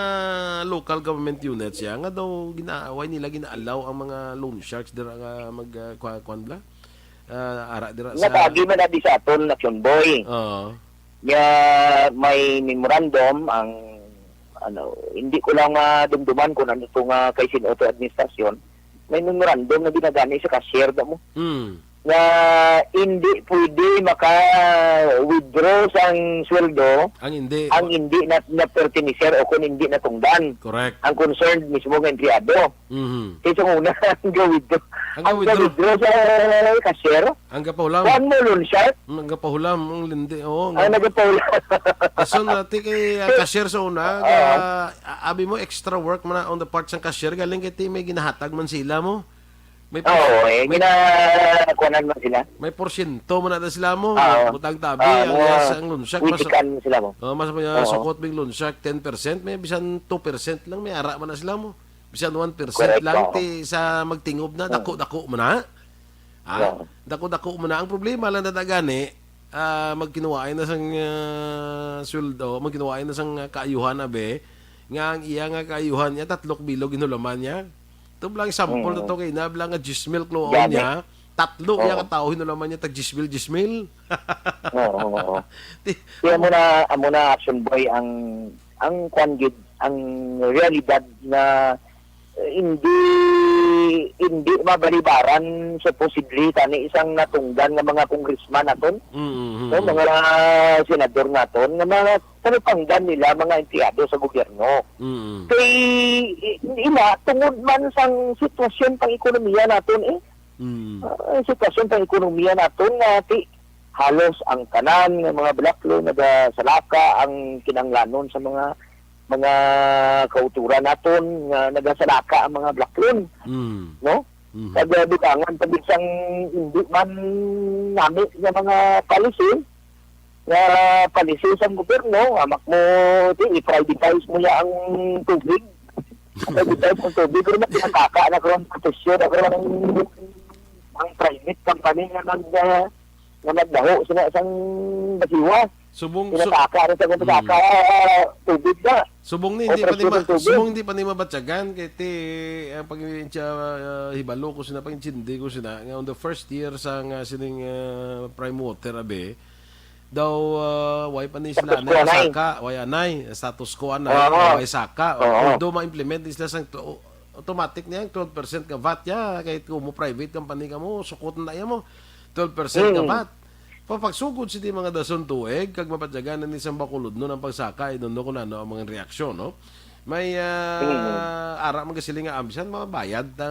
local government units ya, nga daw ginaaway nila, ginaalaw ang mga loan sharks dira nga mag, ah, kwa-, kwan bala? Ah, ara dira sa Natagi man na di sa aton, Action Boy. Oo. Nga may memorandum ang, ano, hindi ko lang madumduman kung ano to nga kay sin-o to administrasyon. May memorandum na ginagani sa cashier, da mo. Hmm. Nga hindi pwede maka-withdraw sang sweldo Ang hindi. ang hindi na, na pertenecer o kung hindi natungdan Correct. ang concerned mismo nga empleyado. Mhm. Kaysa una, ang ga-withdraw. Ang Ang ga-withdraw. ga-withdraw sa cashier, Ang gapahulam. kuan mo, loan shark? Mm, ang gapahulam, ang lindi. Oo, Ang nga. nagapahulam. Kaso na, ti kay, ah, cashier sa una, Oo. nga, ah, abi mo, extra work man na on the part sang cashier, galing kay ti may ginahatag man sila mo. May pos-, Oo, eh, may gina-, kuanan man sila. may porsyento man na sila mo. Oo. Butang tabi, Oo, ang mga yes, ang loan shark, mas, witikan sila mo. oh, mas may, ah, Oo. sukot bing loan shark, ten percent, may bisan two percent lang, may ara man na sila mo. Bisan one percent Correct, lang, oo. ti sa magtingob na, Oo. dako-dako mo na. Ha? Oo. Dako-dako mo na. Ang problema lang na gani, ah, magkinuwaay na sang, ah, sweldo, magkinuwaay na sang, ah, kaayuhan, abi, nga ang iya nga kaayuhan niya, tatlo ka bilog ginhulaman niya. Ito lang sample na Mm. to kay na lang nga diyes mil kloon Gani. niya, tatlo iya Oo. ka tawo hinulaman niya tag diyes mil, diyes mil. Oo, oo, oo. Ti- Kaya amo na, amo na, Action Boy, ang, ang kwan gid, ang realidad na, eh, hindi, hindi mabalibaran supposedly tani isang natunggan nga mga congressman naton, Mm, mm, no, mm. mga senador naton, nga mga talupangdan nila, mga empleyado sa gobyerno. Mm. Kay, i-, ina, tungod man sang sitwasyon pang ekonomiya naton, eh. Mm. Ah, ang sitwasyon pang ekonomiya naton nga ti-, halos ang tanan nga mga balaklo nagasalaka ang kinahanglanon sa mga, mga kauturan naton nga nagasalaka ang mga balaklon, Mm. no? Mhm. Kag, ah, dugangan pa gid sang hindi man nami nga mga policy, nga policy sang gobyerno, amak mo, ti, i-privatize mo ya ang tubig. Privatize ang tubig, pero magkakaka na karon proteksyon na karon ang, ang private company nga nag, ah, nga nagdaho sila sang basiwa. Subong, su- Pinataka na sa Mm. pinataka, ah, tubig na. Subong ni, Ang hindi pa ni presyo ma-, ng tubig. subong hindi pa ni mabatyagan, kay ti, ang pag-, ah, hibalo ko sina, pag-intindi ko sina, nga on the first year sa nga sining, ah, Prime Water, abi, daw, ah, way pa ni sila Status anay quo, anay. saka, way anay, status quo anay, Oo. way saka. Oo. Although ma-implement ni sila sang to-, automatic niya ang twelve percent ka vat ya, kahit kung mo private company ka mo, sukot na iya mo, twelve percent ka Mm. vat. Pa-, pagsugod sini mga dason tuig, kag mabatyagan na ni sang Bacolodnon ang pagsaka, I don't know kung ano ang mga reaksyon, no? May, ah, Mm. ara man gasiling nga amsan, mabayad na,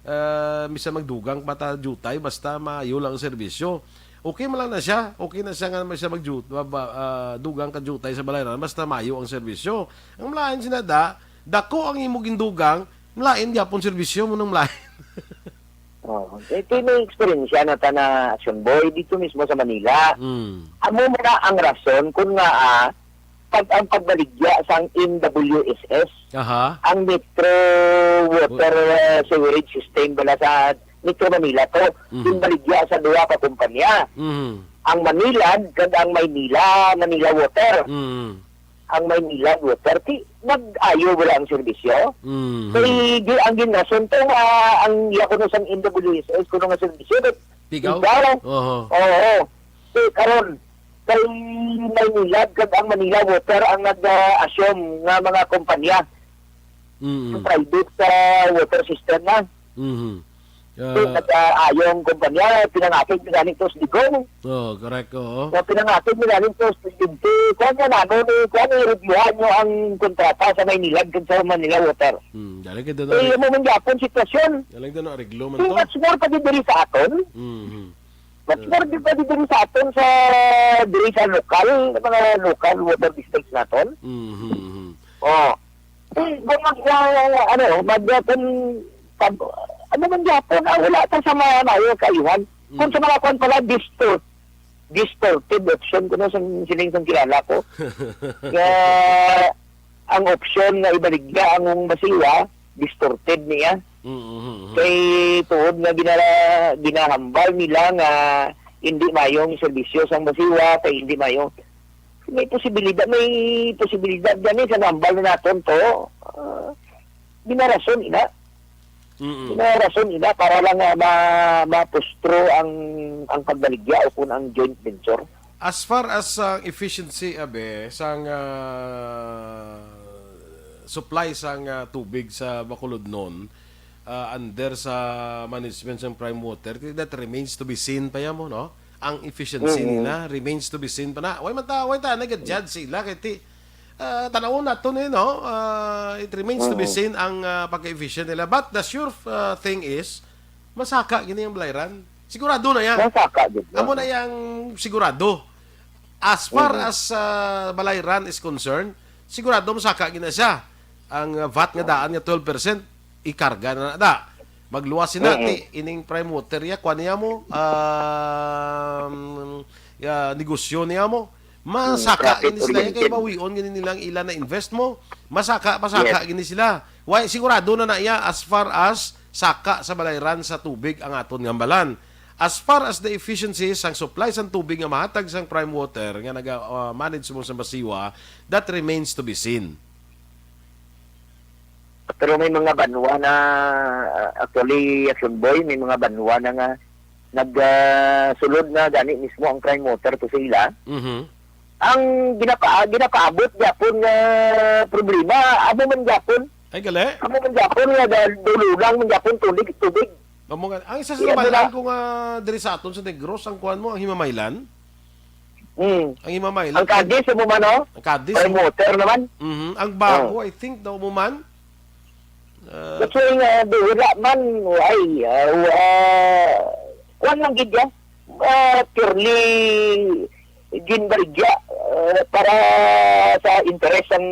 ah, bisan magdugang pa ta diutay, basta maayo lang ang serbisyo. Okay man lang na siya, okay na siya nga may siya magdiut-, ba-, ba-, ah, dugang ka diutay sa Balayran, basta maayo ang serbisyo. Ang malain sina da, dako ang imo gindugang, malain gyapon serbisyo mo nang malain. Oh, ito may eksperyensya na ta na, Action Boy, dito mismo sa Manila. Mm. Amo man na ang rason kung nga, ah, pag ang pagbaligya sang M W S S, Aha. ang Metro Water, Bu- uh, Sewerage System bala sa Metro Manila to, Mhm. ginbaligya sa duha ka kumpanya. Mhm. Ang Manilad kag ang Maynila, Manila Water. Mhm. Ang Maynila Water, ti, nag-ayo wala ang serbisyo. Mhm. Kay di ang ginasunto nga ang iya kuno sang M W S S kuno nga serbisyo, but Tigaw? Tigaw. Oho. Oo. Kay karon, kay Maynilad kag ang Manila Water ang nag-assume nga mga kompanya. Mm. Private sa water system na. Mhm. So, Ah. nag-, ah, ayong kompanya, pinangakig na gani to sa Digong. Oh, correct, oo. So, pinangakig na gani to sa Presidente. Kuwan nga nano ni, kuwan ni, reviewhan nyo ang kontrata sa Maynilad kag sa Manila Water. Hmm, galing ka doon, Eh, Rick. Amo man gyapon sitwasyon. Galing doon, ariglo man So, to. Much more pa gid diri sa aton. Mhm. Much Yeah. more gid pa gid diri sa aton sa, diri sa lokal, mga local water districts naton. Mhm, mhm. Oh. Eh, kung mag, ah, ano, mag, ah, kung, pag, ano man gyapon, ah, wala ta sa ma-, maayo kaihan. Kung Mm. sa mga kwan pala, distort-, distorted option ko na sang, sining sang kilala ko. Nga ang option nga ibaligya ang masiwa, distorted niya. Mm, mm, mm. Kay tuod nga gina-, ginahambal nila nga hindi mayong serbisyo sang masiwa, kay hindi mayong, may posibilidad, may posibilidad gani sa nambal na naton to. Ah, ginarason ina. Mm-mm. May rason ina para lang nga ma-, mapustro ang, ang pagbaligya o kun ang joint venture. As far as ang efficiency, abe, sang, ah, supply sang, ah, tubig sa Bacolodnon, ah, under sa management sang Prime Water, that remains to be seen pa yan mo, no? Ang efficiency Mm-mm. nila remains to be seen pa na. Way man ta, way ta nag-judge sila kay ti, ah, tanawon nato ni, no? Ah, it remains to be Mm. seen ang, ah, pagka-efficient nila. But the sure, ah, thing is, masaka gini ang Balayran. Sigurado na yan. Masaka gid, Amo oo. na yang sigurado. As far Mm. as, ah, Balayran is concerned, sigurado masaka gina siya. Ang, ah, vat nga daan nga twelve percent, ikarga na na da. Magluwas sina, Mm-mm. ti, ining Prime Water ya, kuha niya mo, um, ya, negosyo niya mo. Masaka Mm, profit gini sila, ya, kay oriented. Bawion gini nilang ila na invest mo. Masaka, masaka Yes. gini sila. Why, sigurado na na iya as far as saka sa Balayran sa tubig ang aton nga hambalan. As far as the efficiency sang supply sang tubig nga mahatag sang Prime Water nga naga, ah, manage mo sa Basiwa, that remains to be seen. Pero may mga banwa na, ah, actually, Action Boy, may mga banwa na nga nag, ah, sulod na gani mismo ang Prime Water to sa ila. Mhm. Ang ginapa-, ginapaabot gyapon nga problema, amo man gyapon. Ay, gali. Amo man gyapon nga da-, dululang man gyapon, tubig, tubig. Amo nga, ang isa sa Iya, nabalaan wala. ko nga diri sa aton sa Negros, ang kuan mo, ang Himamaylan? Hmm. Ang Himamaylan, Ang Cadiz, amo man, no? Ang Cadiz, Prime amo. Water naman. Mhm. Ang Bago, Oh. I think, daw mo man. Ah. That's why nga, di, wala man, ay, ah, wa-, kuwan lang gid yan. Ah, purely ginbarigya, ah, para sa interes sang,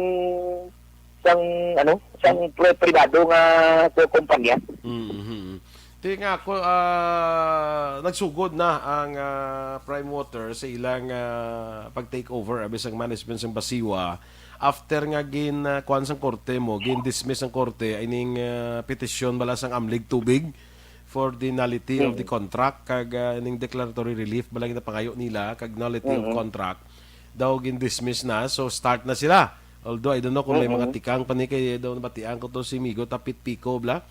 sang, ano, sang pri-, pribado nga ko-, kumpanya. Mhm. Ti nga ako, ah, nagsugod na ang, ah, Prime Water sa ilang, ah, pag-take over, abi, sang management sang Basiwa. After nga gin, ah, kuwan sang korte mo, gin-dismiss sang korte ining, ah, petisyon bala sang Amlig Tubig for the nullity of the Mm. contract, kag, ah, ining declaratory relief bala ginapangayo nila, kag nullity of Mm-mm. contract, daw gin-dismiss na. So, start na sila. Although, I don't know kung may mga Mm-mm. tikang pa ni, kay daw nabatian ko to si Migo Tapit Pico, bla.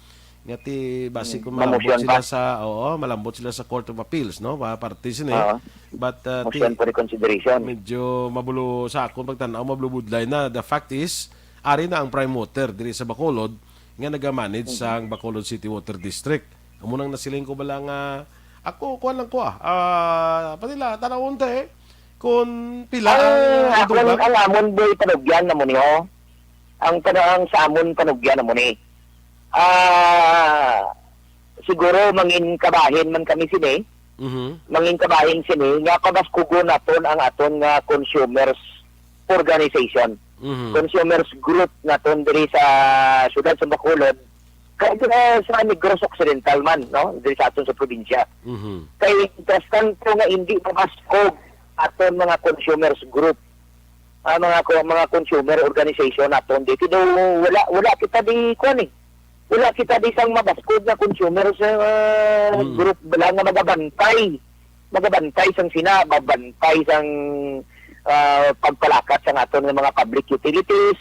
Nga ti, basi Mm. kung malambot Mamosyon sila pa. sa, oo, malambot sila sa Court of Appeals, no? Pa-, parte sini. Oo. But, uh, ti-, Motion for reconsideration. medyo mabulo sa akon pagtan-aw, mabulubudlay na. The fact is, ari na ang Prime Water diri sa Bacolod nga nagamanage Mhm. sang Bacolod City Water District. Amo nang nasiling ko bala nga, ako, kuwan lang ko, ah. Ah, pa nila, tanawon ta, eh, kung pila Ang ang akon, dugang. ang amon, boy, panugyan na mo ni, oh. Ang pano-, ang sa amon panugyan na mo ni. Ah, siguro mangin kabahin man kami sini. Mhm. Mangin kabahin sini nga pabaskugon naton ang aton nga consumers organization. Mhm. Consumers group naton diri sa siyudad sa Bacolod, kag, eh, sa Negros Occidental man, no, diri sa aton sa probinsya. Mhm. Kay mientras tanto nga hindi mabaskog aton mga consumers group, ah, mga ko-, mga consumer organization naton dito, daw wala, wala kita di kuan eh. Wala kita di sang mabaskog nga consumer sa, ah, Mm. group bala nga magabantay. Magabantay sang sina, magabantay sang, ah, pagpalakat sang aton nga mga public utilities,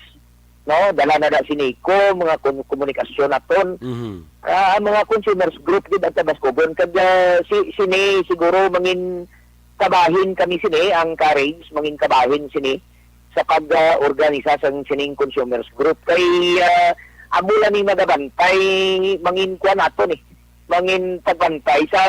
no? Dala na da si NECO, mga kom-, komunikasyon naton. Mhm. Ah, ang mga consumers group gid ang tabaskugon. Kag, ah, si, sini siguro mangin kabahin kami sini, ang Courage, mangin kabahin sini sa pag, ah, organisa sang sining consumers group. Kay, ah, amo lang ni magabantay, mangin kuan nato ni, mangin pagbantay sa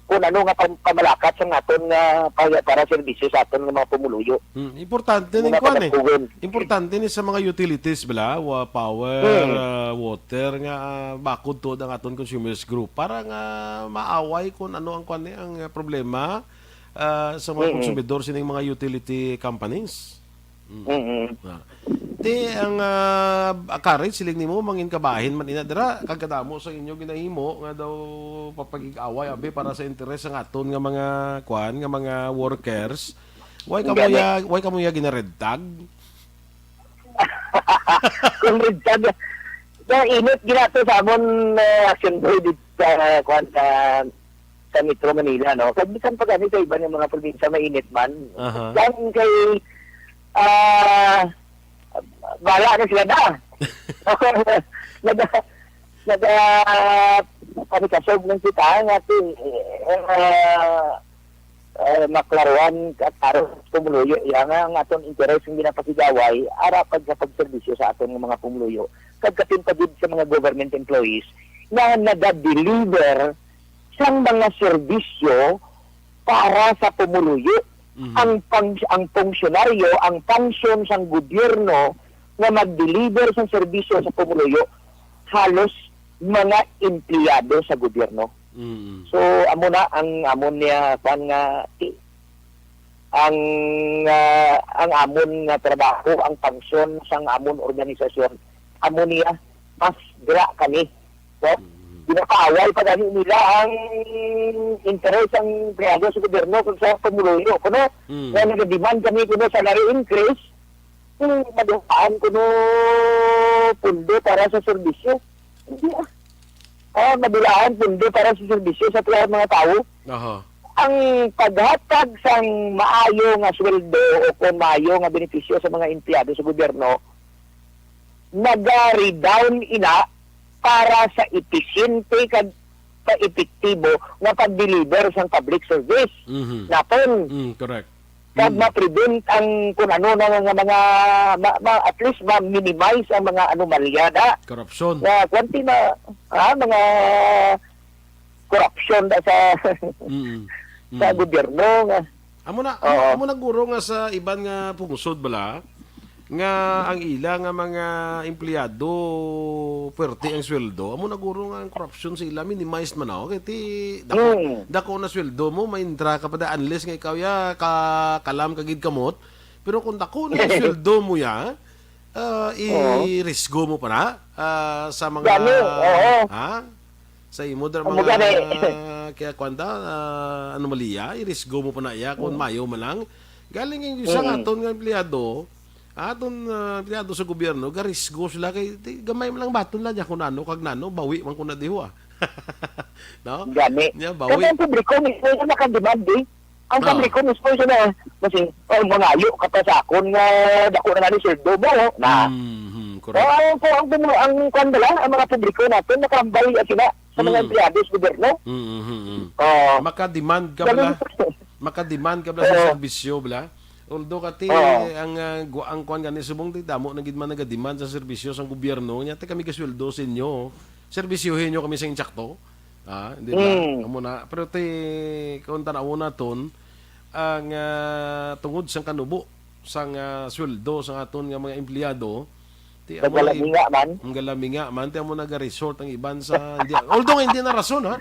kung ano nga pam-, pamalakat sang aton nga pa-, para serbisyo sa aton nga mga pumuluyo. Hmm, importante Mga ning kuan eh. taga-Pugon. Importante ni sa mga utilities, bala, wa-, power, Hmm. ah, water, nga, ah, bakod tuod ang aton consumers group para nga maaway kung ano ang kuan ni, ang, ah, problema, ah, sa mga Mm-mm. konsumidor sining mga utility companies. Mm. Mm-mm. Ah. Ti ang, ah, Courage, siling nimo, mangin kabahin man ina dira, kag kadamo sa inyo ginahimo nga daw papagig-away, abi, para sa interes sang aton nga mga, kuan, nga mga workers. Why kamo Gani. ya, why kamo ya ginaredtag? Kung red tag, na init ginato sa amon, eh, action boy dito sa, kuwan, sa, sa Metro Manila, no? Kag bisan pa gani sa iba nga mga probinsya, mainit man. Aha. Yan kay, ah, bala na sila na. Naga, naga, panikasog lang kita nga ti, eh, ah, eh, maklaruan at klaro sa pumuluyo iya nga ang aton interes nga ginapakig-away ara pag sa pagserbisyo sa aton nga mga pumuluyo kag kapin pa gid sa mga government employees nga naga-deliver sang mga serbisyo para sa pumuluyo. Mhm. Ang pang-, ang pungsyonaryo, ang function sang gobyerno nga mag-deliver sang serbisyo sa pumuluyo, halos mga empleyado sa gobyerno. Mm. So, amo na ang amon niya, kwan nga, ti-, ang, ah, ang amon nga trabaho, ang function sang amon organisasyon, amo niya, mas dira kami. No? Mm. Ginapaaway pa gani nila ang interes sang empleyado sa gobyerno kung sa pumuluyo, kuno? Mm. Nga nag-demand kami kuno salary increase, kung maduhaan kuno pundo para sa serbisyo. Hindi, ah. ah, mabilaan pundo para sa serbisyo sa mga tawo. Aha. Ang paghatag sang maayo nga sweldo o kon maayo nga benepisyo sa mga empleyado sa gobyerno, nagari-down ina para sa episyente kag pa-epektibo nga pag-deliver sang public service Mhm. naton. Mm, correct. Kag Mm. ma-prevent ang kun ano na nga mga, ma-, ma-, at least ma-minimize ang mga anomalya da. Korupsyon. Nga, kwanti na, ah, mga korupsyon da sa, Mm. sa Mm. gobyerno nga. Amo na, amo, Oo. amo na guro nga sa iban nga pungsod bala, nga ang ila nga mga empleyado, puwerte ang sweldo. Amo na guro nga ang korupsyon sa ila, minimized man, oh. Kay ti, dako, Mm. dako na sweldo mo, maintra ka pa da, unless nga ikaw ya, ka, kalam ka gid kamot. Pero kung dako na yung sweldo mo ya, ah, Oo. i-risgo mo pa na, ah, sa mga, Gani, oo. ha? Sa imo, dra-, Amo mga, gani. kaya kwanta, ah, anomalya, i-risgo mo pa na iya kung Mm. mayo man lang. Galing yung isa nga Mm. aton nga empleyado, aton, ah, empleyado sa gobyerno, garisgo sila kay, di, gamay man lang baton lang niya kung nano, kag nano, bawi man kung nadiho, ah. No? Gani. Niya, bawi. Kasi ang publiko mismo yung nakademand, eh. Ang Ah. publiko mismo siya na, kasi, "Oh, mangayo ka pa sa akon nga dako na nga ni sweldo mo," na. Mhm, correct. Oh, ang, ang, ang, ang, kwan bala, ang mga publiko natin, nakahambal ya sila sa mga Mm. empleyado sa gobyerno. Mm, mm, mm. Oh. Maka-demand ka Ganun. bala. Maka-demand ka bala sa Oo. serbisyo bala. Although kati Oo. ang, ah, gu-, ang kwan gani subong di damo na gid man naga-demand sa serbisyo sang gobyerno. Nya ti kami gasweldo sa inyo. Serbisyohin nyo kami sa insakto. Ah, di ba? Mm. Amo na. Pero ti, kung tanawon naton, ang, ah, tungod sang kanubo sang, ah, sweldo sang aton nga mga empleyado, ti amo na Nagalaminga man. Ang galaminga man, ti amo nagaresort ang iban sa, hindi, although hindi na rason, ha?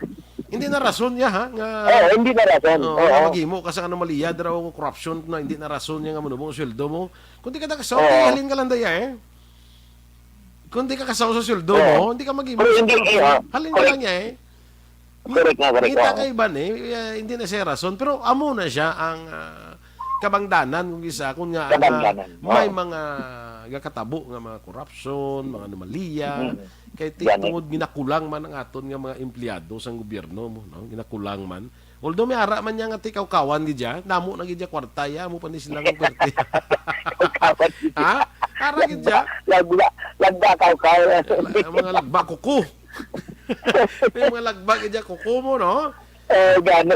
Hindi na rason niya, ha? Nga, Oh, hindi na rason. Oo, nga Oo. maghimo ka sa anomalya, dira o korupsyon na hindi na rason niya nga manubo ang sweldo mo. Kung di ka nakasaw, Oo. halin ka lang daya, eh. Kung di ka kasaw sa sweldo Oo. mo, hindi ka maghimo Pero sa hindi, korupsyon. eh, ah, Halin ka correct. lang niya, eh. Correct nga, correct Ngita nga. kay iban, eh, eh, hindi na siya rason. Pero amo na siya ang, ah, kabangdanan kung isa, kung nga, ah, Kabangdanan, may oo. mga gakatabo nga mga korupsyon, mga anomalya, Mm. kay ti-, Gani. tungod ginakulang man ang aton nga mga empleyado sang gobyerno mo, no? Ginakulang man. Although may ara man niya nga ti kawkawan gid ya, damo na gid ya kwarta ya, amo pa ni sila nga perte. Kawkawan gid ya. Ha? Ara gid ya. Lagba, lagba, kawkaw. La-, mga lagba, kuko. May mga lagba gid ya, kuko mo, no? Eh, gani.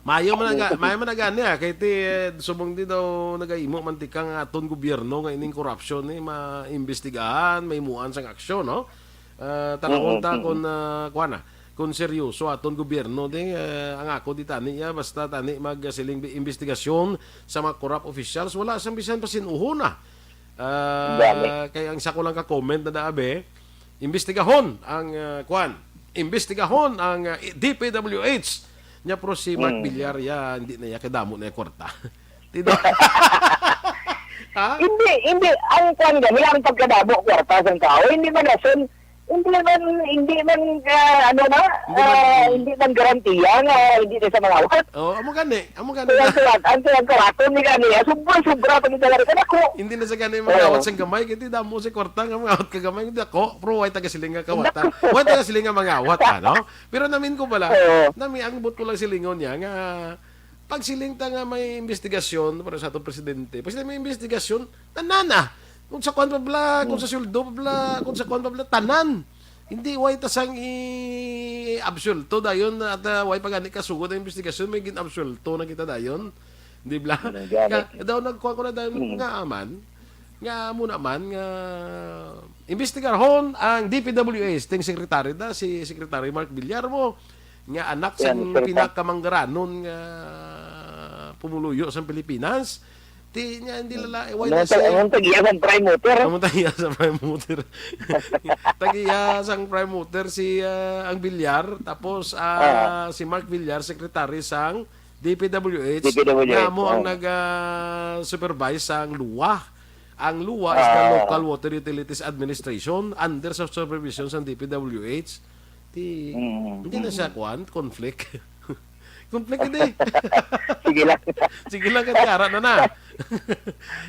Mayo man aga, mayo man gani, ah, kay ti, eh, subong di daw nagaimo man ti ka nga aton gobyerno nga ining korupsyon ni maimbestigahan, mahimuan sang aksyon, no? Ah, tanawon Mhm, ta mhm. kung, ah, kuwan na, kung seryoso aton gobyerno, di, ah, ang ako di tani, ah, basta tani magsiling bi-, imbestigasyon sa mga corrupt officials, wala sang bisan pa sin-uhon na. Ah, Gani. kay ang isa ko lang ka comment na daabe, imbestigahon ang, ah, kuwan, imbestigahon ang, ah, D P W H. Nya, pero si Mark Mm. Villar, ya, hindi na ya, kadamo na ya kwarta. Tino? Ha? Hindi, hindi. Ang kwan gani, ang pagkadamo kwarta sang tao, hindi man rason, hindi man, hindi man, ah, ano na, Hindi man, ah, mm. hindi man garantiya nga hindi na sa mangawat. Oh, amo gani, amo gani Kaya na. ang kwarta, ang kwarta, ang kwarta, hindi gani, ah, sobra, sobra pa gid talaga ka dako. Hindi na sa gani Oo. mangawat sang gamay, kay ti damo sa kwarta nga mangawat ka gamay, hindi ako, pero way taga siling nga kawatan. Dako. Way taga siling nga mangawat, ano? Pero namin ko pala, Oo. nami, ang but ko lang silingon niya, nga pag siling ta nga may investigasyon para sa atong presidente, pag siling may investigasyon, tanan na. Kung sa kwan pa bala, kung sa Hmm. sweldo pa bala, kung sa kwan pa bala, tanan. Hindi, way ta sang i-absuelto dayon at, ah, way pa gani kasugod ang investigasyon, may gin-absuelto na kita dayon. Di bala? Ano, gani? Nga, daw nagkuha ko na dayon Hmm. nga aman, nga amo na man, nga imbestigarhon ang D P W H, ting secretary da, si Secretary Mark Villar mo, nga anak Yan, sang sir, pa. pinakamangaranon nga pumuluyo sa Pilipinas. Ti niya, hindi lala, eh, why Ano na ang tag-, siya? Ano ang tag-iya sang Prime Motor? Ano ang tag-iya sa Prime Motor? Tag-iya sang Prime Motor si, ah, ang Villar, tapos, ah, Ah. si Mark Villar, secretary sang D P W H, D P W H, nga amo ang oh. nag, ah, supervise sang luwa. Ang luwa is the Ah. Local Water Utilities Administration, under sa supervision sang D P W H. Ti, Mm, hindi na mm. siya, kuwan, conflict. Conflict, hindi. Sige lang. Sige lang, kasi ara na na.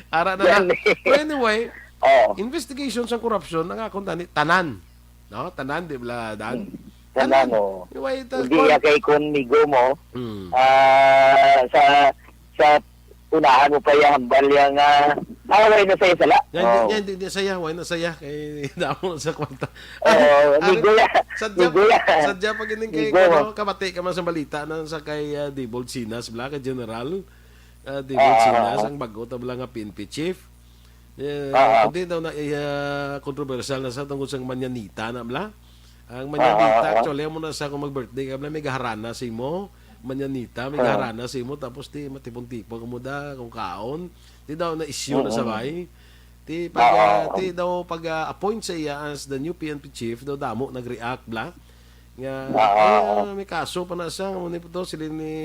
Ara na na. Yan eh. Pero anyway, Oh. investigation sa korupsyon, ang akong tani, tanan. No? Tanan, di ba, Dan? Hmm. Sa Ano? ano, Why the hindi con- ya kay kon migo mo, Mm. ah, sa, sa unahan mo pa ya hambal ya nga, ah, wala na sa'yo sala. Yan, di, Oh. yan, di, di saya, why na saya? Kay damo sa kwarta. Oo, Ari, migo ya. Sadya, Migo ya. sadya pa gining kay, Migo. ano, kamati ka man sa balita na sa kay, ah, Dibold Sinas, bla, kay General. Ah, Dibold Ah, Sinas, ah. ang bago ta bla nga P N P chief. Eh, Ah, ah. kundi daw na, eh, ah, kontrobersyal na sa tungkol sa manyanita na bla. Ang manyanita, Ah, ah, ah. actually, amo na sa kung mag-birthday ka bla, may gaharana sa imo. Manyanita, may Ah. gaharana sa imo, tapos ti matipon-tipon ka mo da, kung kaon. Ti daw na issue na sa Mm-mm. bay. Ti pag, Ah, ah, ah. ti daw pag, ah, appoint sa iya as the new P N P chief, daw damo nag-react bla. Nga, Ah, ah, ay, ah. ah, may kaso pa na siya, amo ni po to, sila ni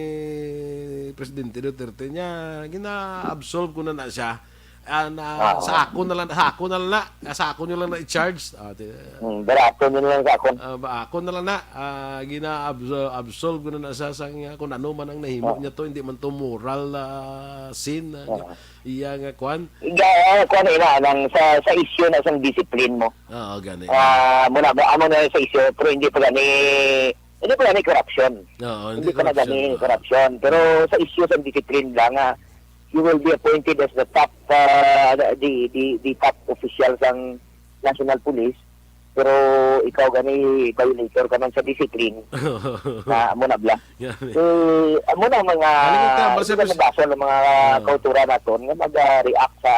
Presidente Duterte niya, gina-absolve ko na na siya. Ah, na, Ah, sa ah. ako na lang, sa ako na lang na, ah, sa ako nyo lang na i-charge. Ah, di, Hmm, barato nyo lang sa akon. Ah, ba, ako na lang na, ah, gina-abso-, absolve ko na na siya sa nga kung ano man ang nahimo Ah. niya to, hindi man to moral, ah, sin, ah, Ah. iya nga kwan. Ga-, ah, kwan, ina, nang sa, sa issue na sang discipline mo. Oo, gani. Ah, muna ba, amo na sa issue, pero hindi pa gani, hindi pa gani corruption. Oo, hindi Hindi pa na corruption, gani oo. corruption. Pero sa issue sa discipline lang, ah, you will be appointed as the top, ah, the, the, the top official sang National Police. Pero ikaw gani, violator ka man sa discipline. Na, amo na bla. Gani. Eh, amo na ang mga, Ano yung tama, hindi Sir na Pres- nabasa ng mga Ah. kauturan naton nga mag-react sa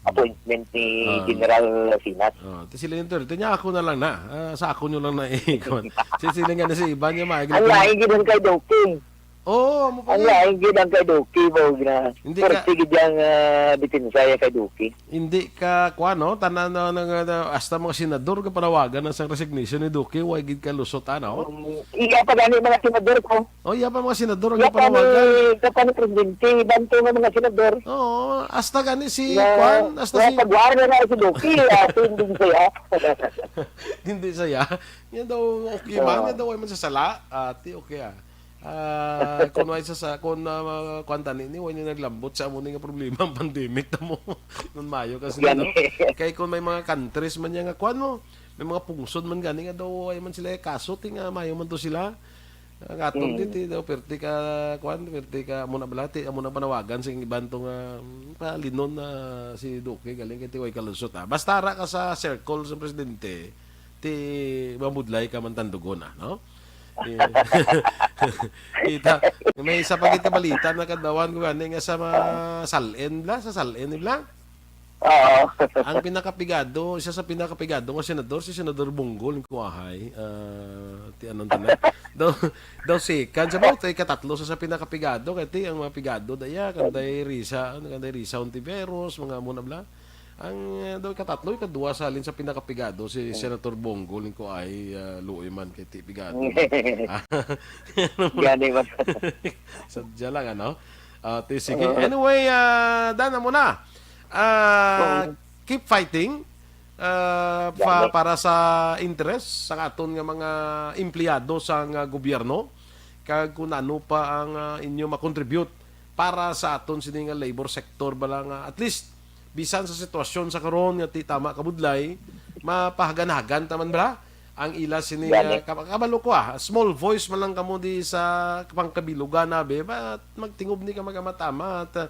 appointment ni Ah. General Sinas. Oh, ti sila yung thirty. Nya ako na lang na. Ah, sa ako nyo lang na ikon. Si sila nga na si Ivan niya, maagli Ang ko. lain gid ang kay Duque. Oo, amo pa Ang gid. lain gid ang kay Duque, mao na. Hindi ka Perti gid ang, ah, depensa ya kay Duque. Hindi ka, kuwan, no? Tanan na, na, na, na, hasta mga senador ka panawagan na sa resignation ni Duque, wa gid ka lusot, ano? Um, iya pa gani mga senador ko. Oh, iya pa mga senador ang Iya pa ni, gipanawagan. Iya pa ni Presidente, banto nga mga senador. Oo, hasta gani si Na, Kwan, hasta na si pagwar na na si Duque, ah, hindi siya. Hindi saya. Yan daw, okay man, Oo. Yan daw, ay man sa sala. Ati, okay, ah. Ah, kung may sa, sa, kung, ah, kwan tani ni, way ni naglambot sa amo ni nga problema ang pandemic ta mo. Nun mayo kasi, Yan no? eh. Kay kung may mga countries man niya nga, kwan mo, may mga pungsod man gani nga daw, ay man sila kaso, ti nga mayo man to sila. Ang aton Mm. diti daw, perti ka, kwan, perti ka, amo na balati, amo na panawagan sa iban to nga, mm, palinon na si Duque, galing kay Tiway Kalusot, ah. Basta ra ka sa circle sa presidente, ti mabudlay ka man tandugon, ah, no? Eh, kita, may isa pa gid ka balita na kadawan ko gani nga sa mga Sal-en bla, sa Sal-en bla. Oo. Ang pinakapigado, isa sa pinakapigado nga senador, si Senador Bongo Lingkuahay, ah, ti anong tanan? Daw, daw second, sa mga tayo katatlo sa, sa pinakapigado, kay ti ang mga pigado, daya, kanday Risa, ano, kanday Risa Ontiveros, mga amo na bla. Ang, eh, daw katatlo, ikadua sa halin sa pinakapigado, si Senator Bongo Lingkuahay, ah, luoy man kay ti pigado. Gani man. Sadya lang, ano? Ah, ti, sige. Oo. Anyway, ah, Dan, amo na. Ah, Oo. Keep fighting, ah, pa-, Gani. para sa interes sang aton nga mga empleyado sang, ah, gobyerno. Kag kung ano pa ang, ah, inyo makontribute para sa aton sini nga labor sector bala nga at least bisan sa sitwasyon sa karon nga ti tama kabudlay, mapahagan-hagan ta man bala ang ila sini Gani. nga kab-, kabalo ko, ah, small voice man lang kamo di sa pangkabilugan na, be, but magtingob ni ka magamatamat, ah,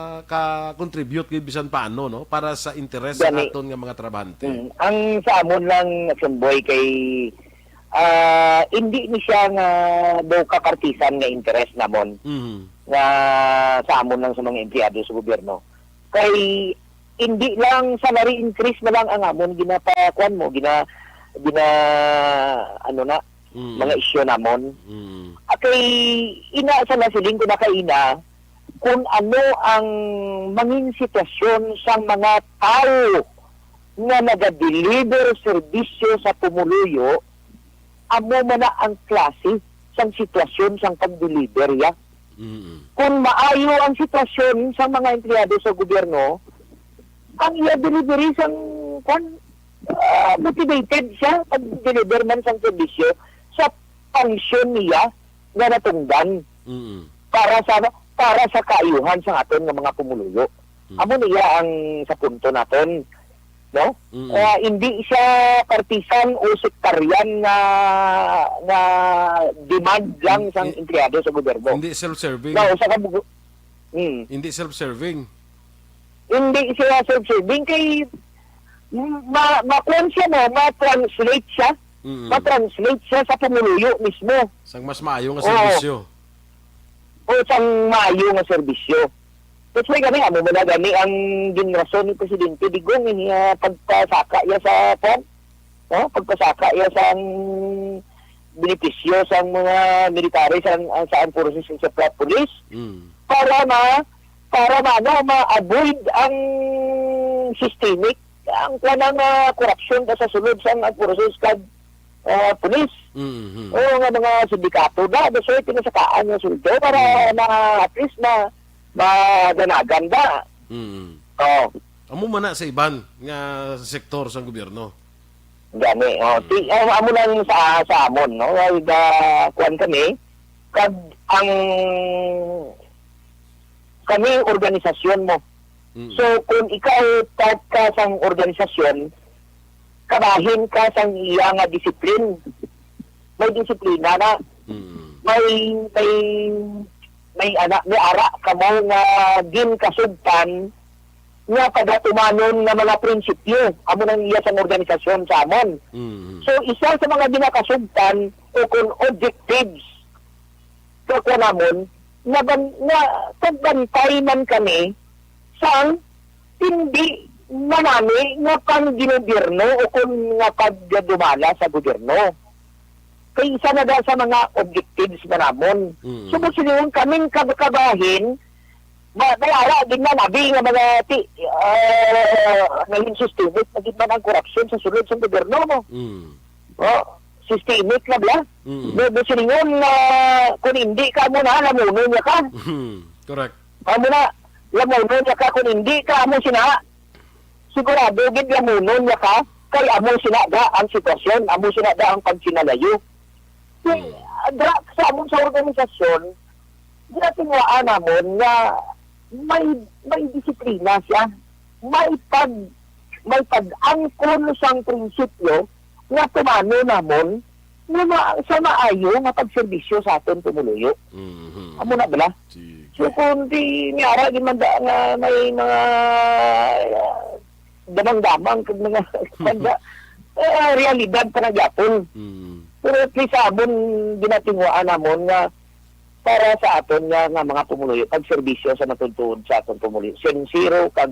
maka-contribute gid bisan paano, no, para sa interes sa Gani. aton nga mga trabahante. Mm. Ang sa amon lang, Action Boy, kay, ah, hindi ni siya nga daw kapartisan nga interes namon Mhm. nga sa amon lang sa mga empleyado sa gobyerno. Kay hindi lang salary increase na lang ang amon ginapakuan mo, gina-, gina-, ano na, Mm. mga isyu namon. Mm. Ah, kay ina sa nasiling ko na kaina, kung ano ang mangin sitwasyon sang mga tawo nga naga-deliver serbisyo sa pumuluyo, amo man na ang klase sang sitwasyon sang pag-deliver ya. Mm. Kung maayo ang sitwasyon sa mga empleyado sa gobyerno, ang iya delivery sang, kwan, ah, motivated siya pag-deliver man sang serbisyo sa function niya nga natungdan Mm. para sa, para sa kaayuhan sa aton nga mga pumuluyo. Mm. Amo niya ang sa punto naton. no? Mm. Ah, hindi siya partisan o sectarian nga, nga demand lang Hin-, sang hin-, empleyado sa gobyerno. Hindi self-serving. No, sa kabugo-, hmm. Hindi self-serving. Hindi siya self-serving kay ma-, makuan siya, no? Ma-translate siya. Mm. Ma-translate siya sa pumuluyo mismo. Sang mas maayo nga Oo. serbisyo. O sang maayo nga serbisyo. That's why gani, amo man na gani ang ginrason ni Presidente Digong, ini, ah, pagpasaka iya sa, kwan, no? Pagpasaka iya sang benepisyo sang mga military sa, sa armed forces, sa police, Mm. para ma-, para ma-, ano, ma-avoid ang systemic, ang, kwan, ang, ah, korupsyon sa sulod sang armed forces kag, ah, police. Mm-hmm. Oo, nga mga sindikato na, gusto pinasakaan nga sweldo para Mm. ma-, at least ma-, madanagan ba? Mm. Oh. Amo man na sa iban nga sektor sang gobyerno. Gani, oh. Mm. Ti-, ang amo lang sa, sa amon, no? Ay, da, kuwan kami, kag ang kami organisasyon mo. Mm. So, kung ikaw part ka sang organisasyon, kabahin ka sang iya nga discipline. May disiplina na. Mm. May, may, may ana, may ara kamo nga ginkasugtan nga pagatumanon nga mga prinsipyo. Amo nang iya sang organisasyon sa amon. Mm. So, isa sa mga ginakasugtan o kung objectives sa kuwan namon, nga ban-, nga pagbantay man kami sang hindi manami nga pangginobierno o kon nga pagdumala sa gobyerno. Kay isa na daw sa mga objectives na namon. Mm. So, kung silingon kaming kab-, kabahin, ma-, may ara din na labi nga mga ti-, ah, naging systemic na gid man ang korupsyon sa sulod sa gobyerno, no? Mm. Oh, systemic na bala. Mm. May gusto ninyo na kung hindi ka mo na, lamunon niya ka. Mm, correct. Amo na, lamunon niya ka kung hindi ka amo sina. Sigurado gid lamunon niya ka, kay amo sina da ang sitwasyon, amo sina da ang pagsinalayo. Kay, Mm. ah, dra-, sa amon sa organisasyon, ginatinwaan namon nga may, may disiplina siya. May pag-, may pag-angkon sang prinsipyo nga tumano namon nga ma-, sa maayo nga pagserbisyo sa aton pumuluyo. Mhm. Amo na bala? Sige. So, kung di niara, di man da nga may mga, ah, damang-damang kag mga, kag, ah, realidad pa na gyapon. Mm. Pero at least sa amon, ginatinguhaan namon nga para sa aton nga, nga mga pumuluyo, pagserbisyo sa matuod-tuod sa aton pumuluyo. Sinsero kag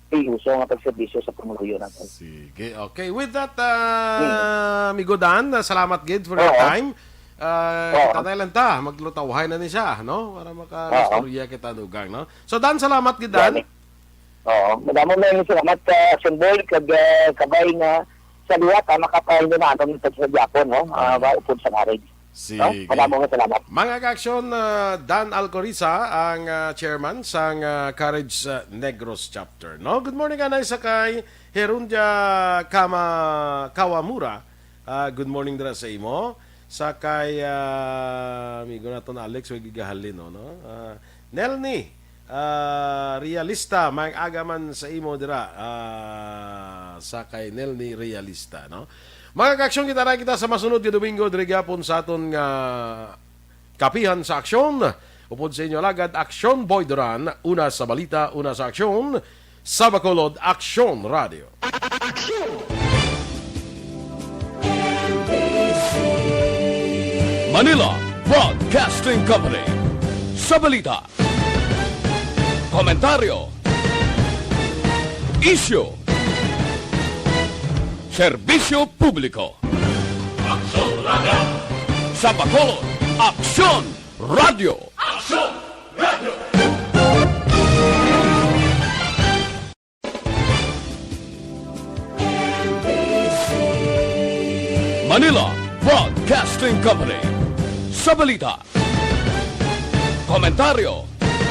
seryoso nga pagserbisyo sa pumuluyo naton. Sige. Okay. With that, ah, Hmm. Amigo Dan, ah, salamat gid for your Oo. time. Ah, Oo. kita na lang ta, maglutawhay na ni siya, no? Para maka-, Oo. istorya kita dugang, no? So, Dan, salamat gid, Dan. Gani. Oo. Madamo na yung salamat, ah, Action Boy, kag, ah, kabay nga sa liwat, ah, makapahinyo na aton ito sa Japon, no? Ah, Mm. ba, upod sa Courage. No? Sige. Madamo nga salamat. Mga ka-aksyon, ah, Dan Alcoriza, ang, ah, chairman sang, ah, Courage, ah, Negros Chapter, no? Good morning, anay sa kay Herundia Kama-, Kawamura. Ah, good morning dira sa imo. Sa kay, ah, amigo naton Alex, way gigahalin, no, no? Ah, Nelny, ah, Realista, maayong aga man sa imo dira, ah, sa kay Nelny Realista, no? Mga ka-aksyon, kita na kita sa masunod nga Domingo, diri gyapon sa aton nga Kapihan sa Aksyon. Upod sa inyo alagad, Aksyon Boy Duran, una sa balita, una sa aksyon, sa Bacolod, Aksyon Radio. Aksyon! Manila Broadcasting Company. Sa balita, komentaryo, isyu, serbisyo publiko. Aksyon Radio. Sa Bacolod, Aksyon Radio. Aksyon Radio. Manila Broadcasting Company. Sa balita, komentaryo,